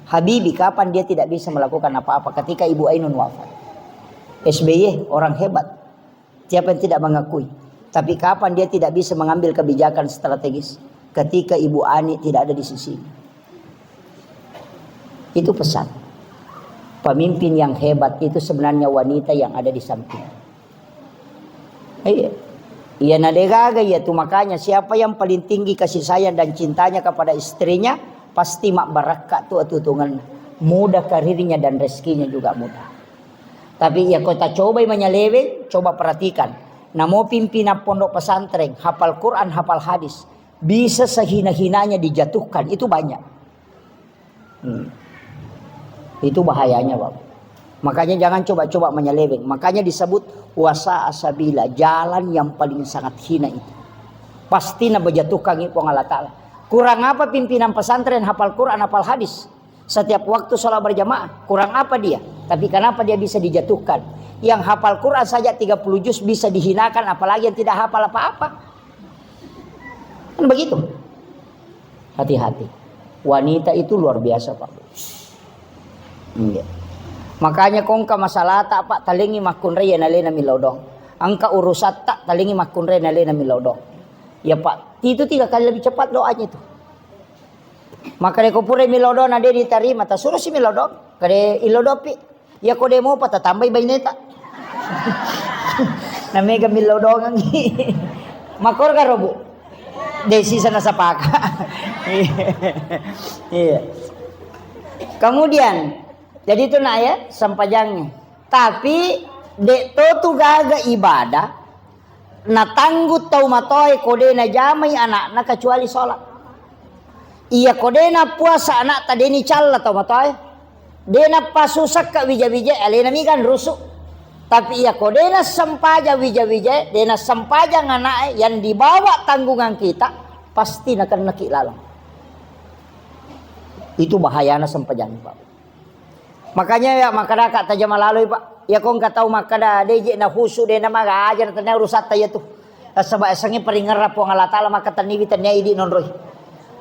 Habibie, kapan dia tidak bisa melakukan apa-apa ketika Ibu Ainun wafat? S B Y orang hebat. Siapa yang tidak mengakui? Tapi kapan dia tidak bisa mengambil kebijakan strategis ketika Ibu Ani tidak ada di sisinya? Itu pesan. Pemimpin yang hebat itu sebenarnya wanita yang ada di samping. Iya. Iya, na de' gaga iya tu, makanya siapa yang paling tinggi kasih sayang dan cintanya kepada istrinya, pasti mabbarakka tu atutungenna. Mudah karirnya dan rezekinya juga mudah. Tapi iya ko ta cobai manyaleweng, coba perhatikan. Namo pimpinan pondok pesantren, hafal Quran, hafal hadis, bisa sehina-hinanya dijatuhkan, itu banyak. Hmm. Itu bahayanya, Bapak. Makanya jangan coba-coba menyeleweng. Makanya disebut wasa asabila, jalan yang paling sangat hina itu. Pasti na bejatuhkan Puang Allah Ta'ala. Kurang apa pimpinan pesantren hafal Quran, hafal hadis? Setiap waktu sholat berjamaah, kurang apa dia? Tapi kenapa dia bisa dijatuhkan? Yang hafal Quran saja tiga puluh juz bisa dihinakan, apalagi yang tidak hafal apa-apa. Kan begitu. Hati-hati. Wanita itu luar biasa, Pak. Iya. Makanya ko engka masalahta, Pak, talengngi makkunrai nalena milodong. Engka urusatta, talengngi makkunrai nalena milodong. Ya, Pak, itu tiga kali lebih cepat doanya itu. Maka de' ko pura milodong na de' diterima, tasuro si milodong. Kade ilodopi. Iya ko de' mopa tatambai baineta. Na mega millau dongangngi. Makkoro garo, Bu? De' sisa nasapaka. Iya. Kemudian, jadi itu nak ya, sempajangnya. Tapi, de' to tu gaga ibadah, Natanggung tau matoae ko de najamai anakna kecuali sholat. Iya ko de napuasa anakta, de nicalla tau matoae. De nappasusakka wija-wijae, alena mi ganrusu. Tapi iya ko de nassempajang wija-wijae, de nassempajang anak'e, yang dibawa tanggungan kita, pasti nakennaki laleng. Itu bahayana sempajang, Pak. Makanya ya, makkadaka tajama laloi, Pak. Iya ko engka tau makkada, "De je na khusu, de na maga aja na tania urusatta iya tu." Nasaba esengnge paringerrang Puang Allah Taala, maka tenniwi tania idi nonroi.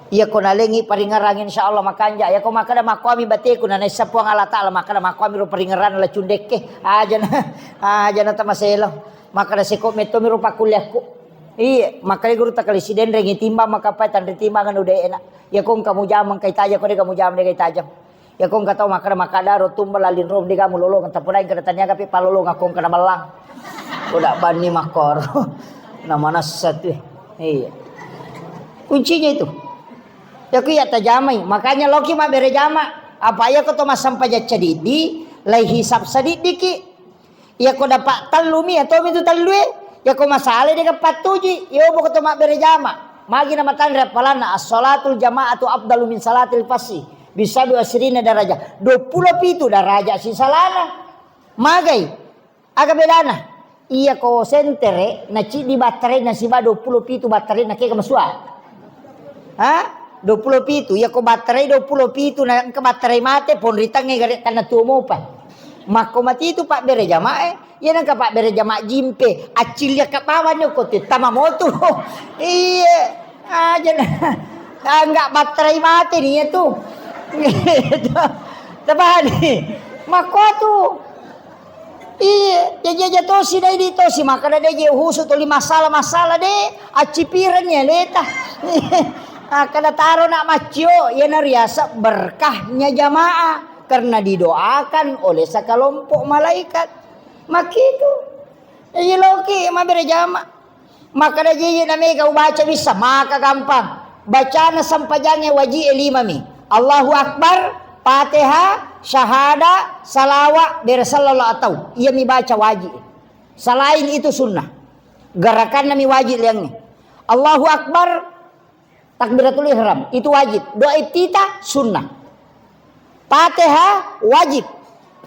Iya ko nalengi paringerrang, insya Allah makanja. Iya ko makkada makkuami bateku, na naissa Puang Allah Taala, makkada makkuami ro paringerrang la cundekke. Aja na, aja na tamaselo. Makkada seko metto mi ro pakkuliakku. Iya, makkada guru takali sidenrengi timbang, maka pai tanri timbang anu de enak. Iya ko engka mujama engka itajang, ko de ka mujama de ka itajang. Iya ko engka tau makkada, makkada ro tumba laling ro, de gamu lolongeng, tapodai kada taniaga pi palolongeng ko engka na mellang. Ko da banni makkoro. Na manessa tu. Iya. Kuncinya itu. Iya ko iya tajamai. Makanya loki mabbere jama. Apa iya ko to massempajang cadiddi, lai hisab sadiddiki. Iya ko dapat tellu mi, iya tomi tu tellue. Iya ko masalai de ka pattuji. Iya obo ko to mabbere jama. Magi na matanre appalanna, as-salatul jama'atu afdalu min salatil fassi. Bisa dua sirina daraja. Dua puluh pitu daraja sisalana. Magai. Aga bedana? Iya ko sentere, na ciddi battarai na siba dua puluh pitu battarai na kega masua. Ha? Dua puluh pitu. Iya ko battarai dua puluh pitu na engka battarai mate, ponritangnge gare tanna tuo mopa. Makko mati itu pabbere jamae, iya nengka pabbere jama jimpe, accillia ka bawang ko te tama motu. Iya, aja na. Angga battarai mate ni iya tu. Tabani. Makko tu. Iye, jaji aja tosi, dai di tosi, makkada de je uhusu tuli masalah-masalah de, accipirenni aleta. Makkada taro nak maccio, iyana riaseng berkahnya jamaah karena didoakan oleh sekelompok malaikat. Makkitu. Iye loki mabere jama. Makkada jeje na mega ubaca wissa, maka gampang. Bacana sempajangnge waji'e lima mi. Allahu Akbar, Fatihah, syahada, salawa, bere sallallahu atau. Iya mi baca waji. Selain itu sunnah. Gerakanna mi waji liangnge. Allahu Akbar, takbiratul ihram, itu wajib. Doa iftitah sunnah. Fatihah wajib.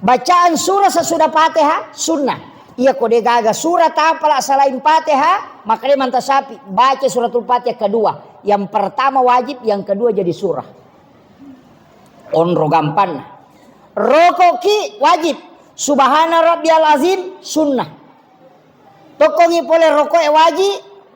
Bacaan surah sesudah Fatihah sunnah. Iya ko de gaga surah tapala selain Fatihah, maka de manta sapi baca suratul Fatihah kedua. Yang pertama wajib, yang kedua jadi surah. Onro gampang. Rokoki wajib. Subhana rabbiyal azim sunnah. Tokkongi pole roko'e waji,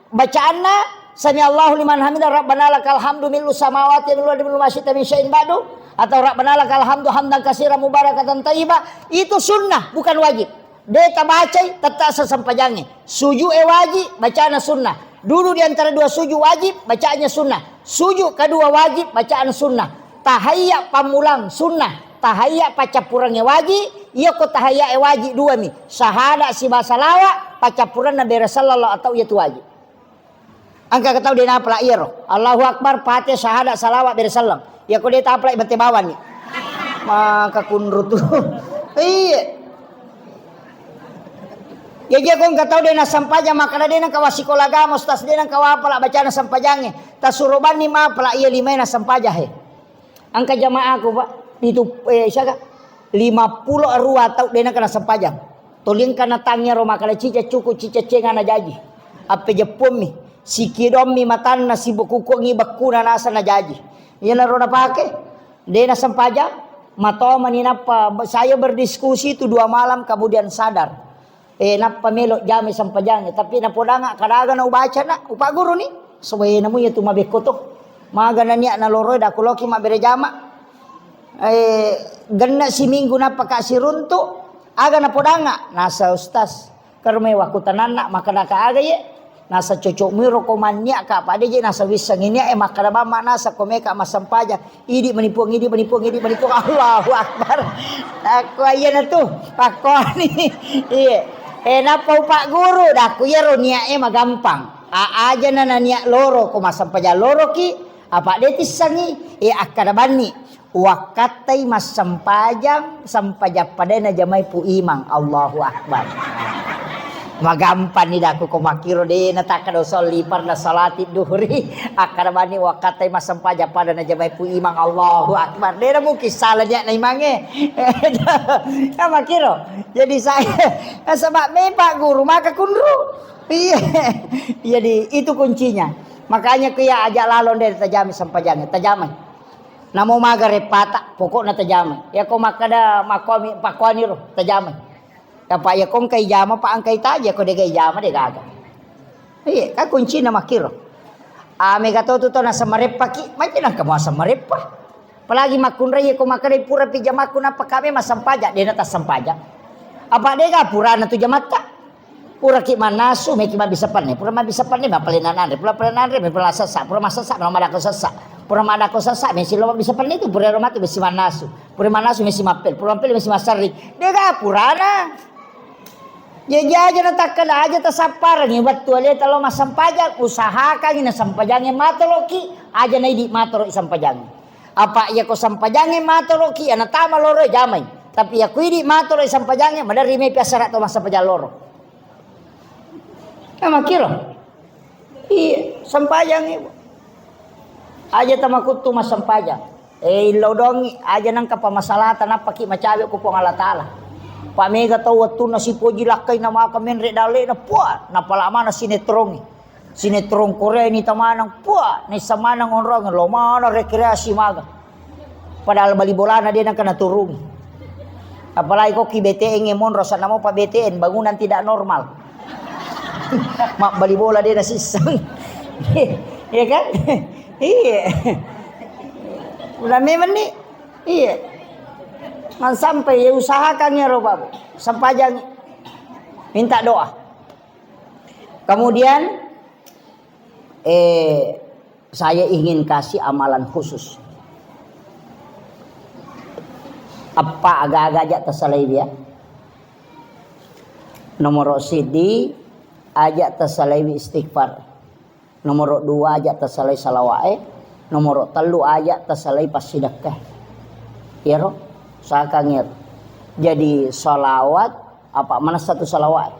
bacaanna, "Sami Allahu liman hamida, Rabbana lakal hamdu mil'u samawati wa mil'u ardi mil'u ma syi'ta min syai'in ba'du," atau "Rabbana lakal hamdu hamdan katsiran mubarakatan thayyiba." Itu sunnah, bukan wajib. De tabacai, tetta sesempajangnge. Suju'e waji, bacana sunnah. Duduk di antara dua sujud wajib, bacaannya sunnah. Sujud kedua wajib, bacaan sunnah. Tahayya pammulang sunnah. Tahayya paccappurengnge waji, iya ko tahayya e waji dua mi. Syahada siba salawa, paccappurenna bere sallallahu atau iya tu waji. Engka tau de napala iyaro. Allahu Akbar, Fatihah, syahada, salawa, bere sallam. Iya ko de tapala bete bawang ni. Maka kunru tu. Iya. Ya, je ko engka tau de nassempajang, makkada de nengka wasikola agama, ustaz, de nengka wapala bacana sempajangnge. Tasuro banni mapala iya limae nassempajang he. Engka jamaaku, Pak, pitu, eh, siaga? Lima pulo arua tau de nengka nassempajang. Toli engka natangi ro makkada cica cuku, cica cenga najaji. Appejeppuammi, sikidommi matanna, sibukukuangi bekkuna naseng najaji. Iyanaro napake. De nassempajang, matomani nappa, saya berdiskusi itu dua malam kemudian sadar. Eh, nappa melo jamai sempajangnge, tapi napodanga kadaga na ubacana, upagguruni. Suwaena mu iya tu mabekko to. Maga na niat naloroi, daku loki mabbere jama. Eh, genna siminggu nappa ka siruntu, aga napodanga, nasa ustaz. Karmai wakutananna, makkadaka aga iye? Nasa cocok muiro ko manniak ka, pada je nasa wisseng ini, eh, makkada bamma nasa ko meka massempajang. Idi mani Puang, idi mani Puang, idi mani Puang. Allahu Akbar. Aku iya na tu. Pakkuani. Iya. Eh, nappa upagguru, daku iyaro niat e magampang. A aja na, na niat loro, ko massempajang loro ki, apa de tissangi, eh, akkada banni. Wakkattai massempajang, sempajang padai najamai Pu Imang. Allahu Akbar. Magampang ni daku ko makkiro de na takkeda usolli farda salati duhuri. Akkeda bani wakkatai massempajang pada na jamai pu imang Allahu Akbar. De na mungkin salah niat na imange. Ya makkiro. Jadi saya nasaba mepa guru maka kunru. Iya. Jadi itu kuncinya. Makanya ku ya aja lalo de tajami sempajange, tajamai. Namo maga repata, pokokna tajamai. Ya ko makkeda makkuami pakkuani ro, tajamai. Apa ya ko engkai jama pa engkai taja, ko degai jama de gaga. Iya, ka kuncina makkiro. Ah, mega to tu to naseng mareppaki, maja nangka muaseng mareppa. Apalagi makkunrai ko makkeda pura pi jamakku nappa kame massempajang, de na tassempajang. Apa dega purana tu jamatta? Puraki mannasu, meki mabbissa penne, pura mabbissa penne, mappalenna nanre, pura palenna nanre, mappalenna sessa, pura massessa, mala madakko sessa, pura madakko sessa, mesi lo mabbissa penne tu, pura ro matu mesi mannasu, pura mannasu mesi mappel, pura mappel mesi masserri, dega purana. Jaji aja na takkeda aja tasapparengi wettu aleta lo massempajang, usahakangi na sempajange matoroki, aja na idi matoroki sempajange. Apa iya ko sempajange matoroki, ana tama loro jamai. Tapi iya ko idi matoroki sempajange, maderri me piassara to massempajang loro. Ya makkiro. Iya, sempajangi. Aja tamakuttu massempajang. Eh, illau dongi, aja nangka pamasalata nappaki macawe ku Puang Allah Taala. Pa mega tau wettunna sipoji lakkai na maka menre dalle'na, puah, napala mana sinetrongi. Sinetron Korea ini tamanang, puah, naissa manang onrong, lo mana rekreasi maga. Padahal bali bolana de nangka naturungi. Apalagi ko ki B T N e monro, sana mo pa B T N, bangunan tidak normal. Mabbali bola de nasisseng. Iya kan? Iya. Udah memang nih. Iya. Man sampai ya usahakan ya ro, Pak, Bu. Sempajangi. Minta doa. Kemudian, eh, saya ingin kasih amalan khusus. Apa aga-aga aja tersalai dia. Nomor sidi aja tersalai istighfar. Nomor dua aja tersalai salawat. Nomor telu aja tersalai pasidakka. Iyaro, sakang iyaro. Jadi salawat apa mana satu salawat?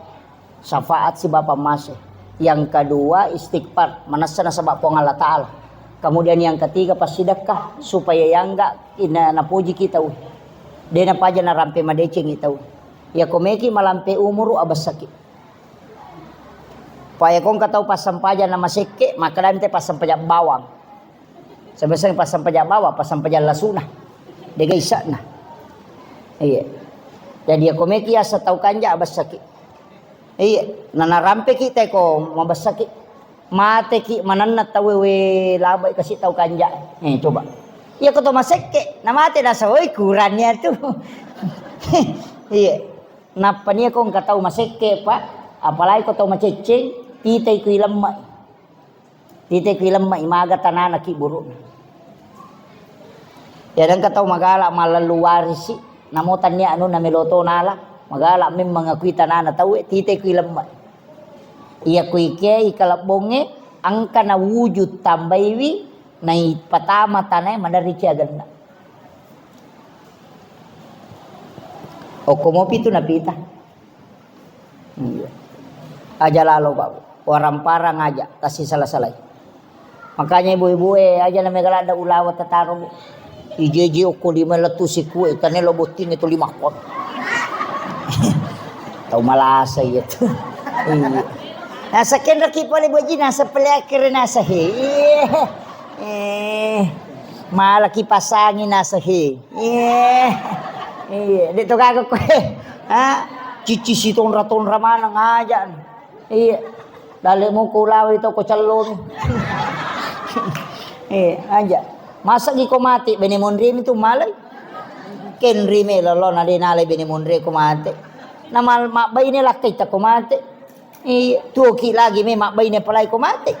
Syafaat sibawa pammase. Yang kedua, istighfar, manessa nasaba Puang Allah Taala. Kemudian yang ketiga, passidekka, supaya yangga ina napuji kita, wih. De napaja narampe madeceng kita, wih. Ya komeki malampe umuru abessaki. Paya kongka tau passampajang na masekke, maka dante passampajang bawang. Sebeseng passampajang bawang, passampajang lasuna. Dega isakna. Iya. Jadi ya komeki asa tau kanja abessaki. Iya, na narampeki teko mabessaki. Mateki manenna tauwe we labai kasi tau kanja. Eh, coba. Iya ko to masekke, na mate nasa, oi kurangnya tu. Iya. Nappa nia ko engka tau masekke, Pak. Apalagi ko tau macecceng, titai ku ilemma. Tite ku ilemma imaga tanana ki burukna. Ya, engka tau magala mallallu warisi, namo tannia anunna melo to nala, magala memang akui tanana tauwe, tite ku ilemma. Iya kui ke ikalebbonge, engka na wujud tambaiwi, naipatama tanae maderri ciagenna. Okko mopi tu napita. Iya. Aja lalo, Pak. Waramparang aja, kasi sala-salai. Makanya ibu-ibu, eh, aja na mega ladda ulawa tataro, Bu. Ije-ije okko lima lettu siku, eh, tane lo botting itu lima kon. Tau malasa iya tu. Iya. Nasa kenra ki pale boji, nasa pele akhirnya nasa he. Iya. Eh, malah kipasangi nasa he. Iya. Iya, dek to gaga koe. Ha? Cici si tonra-tonra maneng aja. Iya. Dale muko ulawi to ko celloni. Iya, aja. Masa gi ko mate bene monri mi tu malai. Kenri me lolo na de nalai bene monri ko mate. Na mal mabbaine lakkai ta ko mate. Iya, tuoki lagi me mabbaine palai ko mate.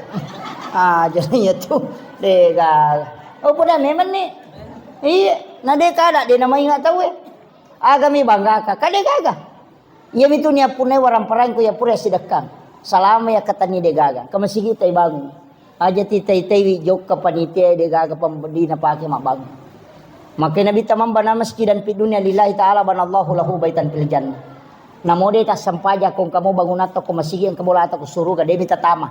Ah, jadi ya tu. Dega. Oh, pada memang ni. Iya, na de kada de na mainga tau e. Aga mi bangga ka, kade gaga. Iya mi tu ni appunai waramparangku ya pura sidekkang. Salama ya katani de gaga. Ke masigi tai bangun. Aja ti tai-taiwi jokka panitia de gaga pembedina pake mabbangun. Makai Nabi tamamba na masjidan fid dunya lillahi ta'ala banallahu lahu baitan fil jannah. Namo de tassempajang ko engka mo bangunatta ko masigi, engka mo lata ko suruga, de mi tatama.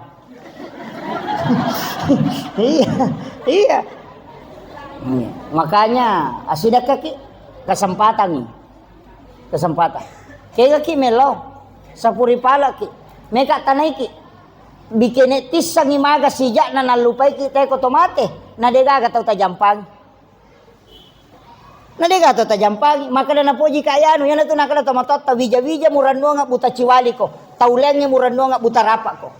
Iya, iya. Iya. Makanya, asidakkaki kesempatangi. Kesempatan. Kegaki melo, sapuri palaki. Meka tanaiki. Bikene tissangi maga sijakna nallupaiki teko to mate. Na degaga tau tajampangi. Na degaga tau tajampangi. Makkeda napoji ka yanu, yana tu nakkeda to matotta wija-wija murannuanga buta ciwaliko. Taulengnge murannuanga buta rapako.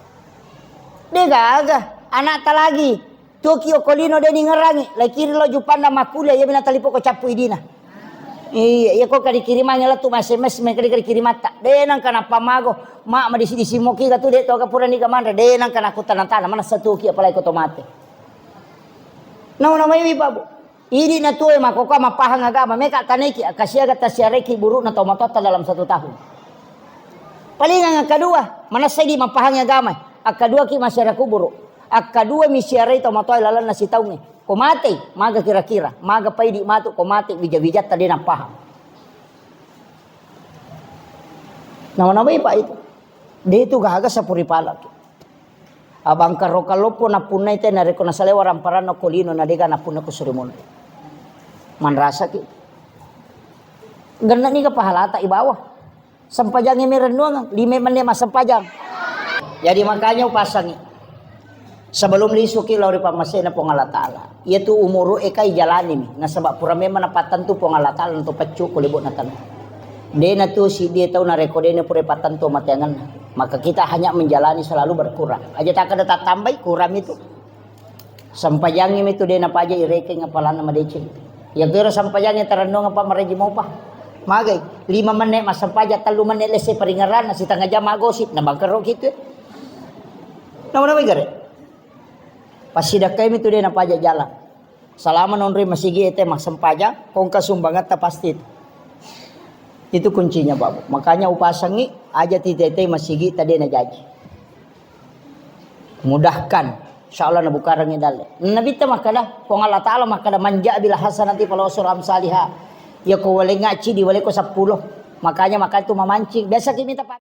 Degaga, anakta lagi. Tuoki okko lino de ningerangi, laikiri lo jupanna makkuliah, iya mina talipo ko cappu idina. Iya, iya ko kadi kirimangi lettu ma S M S, mengka de kadi kirimatta. De nangka nappa mago, ma madisi-disi moki ga tu de toga pura niga manre, de nangka nakku tanang-tanang, manessa tuoki apalagi ko to mate. Nau namaiwi pabu. Idi na tuoe makoka mapahang agama, meka taneki, kasiaga tasiareki burukna to matotta dalam satu tahun. Palingang akkadua, manessa idi mapahangi agama, akkadua ki masyarakat kuburu. Akkadua mi siarai tomatoa lalenna sitaungnge. Ko matei, maga kira-kira, maga paidi matu ko mate wija-wijatta de nappahang. Nama-namai Pak itu. De itu gaga sapuri palaki. Abang karo kaloppo napunnai te narekko nasalewa ramparanna ko lino na dega napunna ko suri monri. Manrasaki. Genna niga pahalata ibawa. Sempajangnge merennuang, lima menit massempajang. Jadi makanya upasangi. Sebelum lisuki lao ri pammasena Puang Allah Ta'ala. Iyatu umuru eka ijalanimi. Nasaba pura memang napattentu Puang Allah Ta'ala untuk peccu ko lebokna tanah. Dena tu siddi tau narekko dena pura pattentu mateangenna. Maka kita hanya menjalani selalu berkurang. Aja takkeda tattambai, kurang itu. Sempajangngi mitu de napaja irekeng apalanna madeceng. Iya kero sempajangngi tarennuang apa mareji mopa. Magai, lima menit massempajang, tellu menit lesse paringeranna, setengah jam magosip, na bangkero kitu. Nama-nama gare. Passidakkai mitu de napaja jalan. Salama nonroi masigi ete massempajang, kongka sumbangetta pasti itu. Itu kuncinya, Bapak. Makanya upasangi aja titete masigi tadi najaji. Mudahkan. Insya Allah nabukarangi dalle. Nabitta makkada, Puang Allah Ta'ala makkada, "Man ja'a bil hasanati falahu asyru amsaliha." Ya ko wale ngaci di wale ko sepuluh. Makanya maka itu memancing. Biasa kita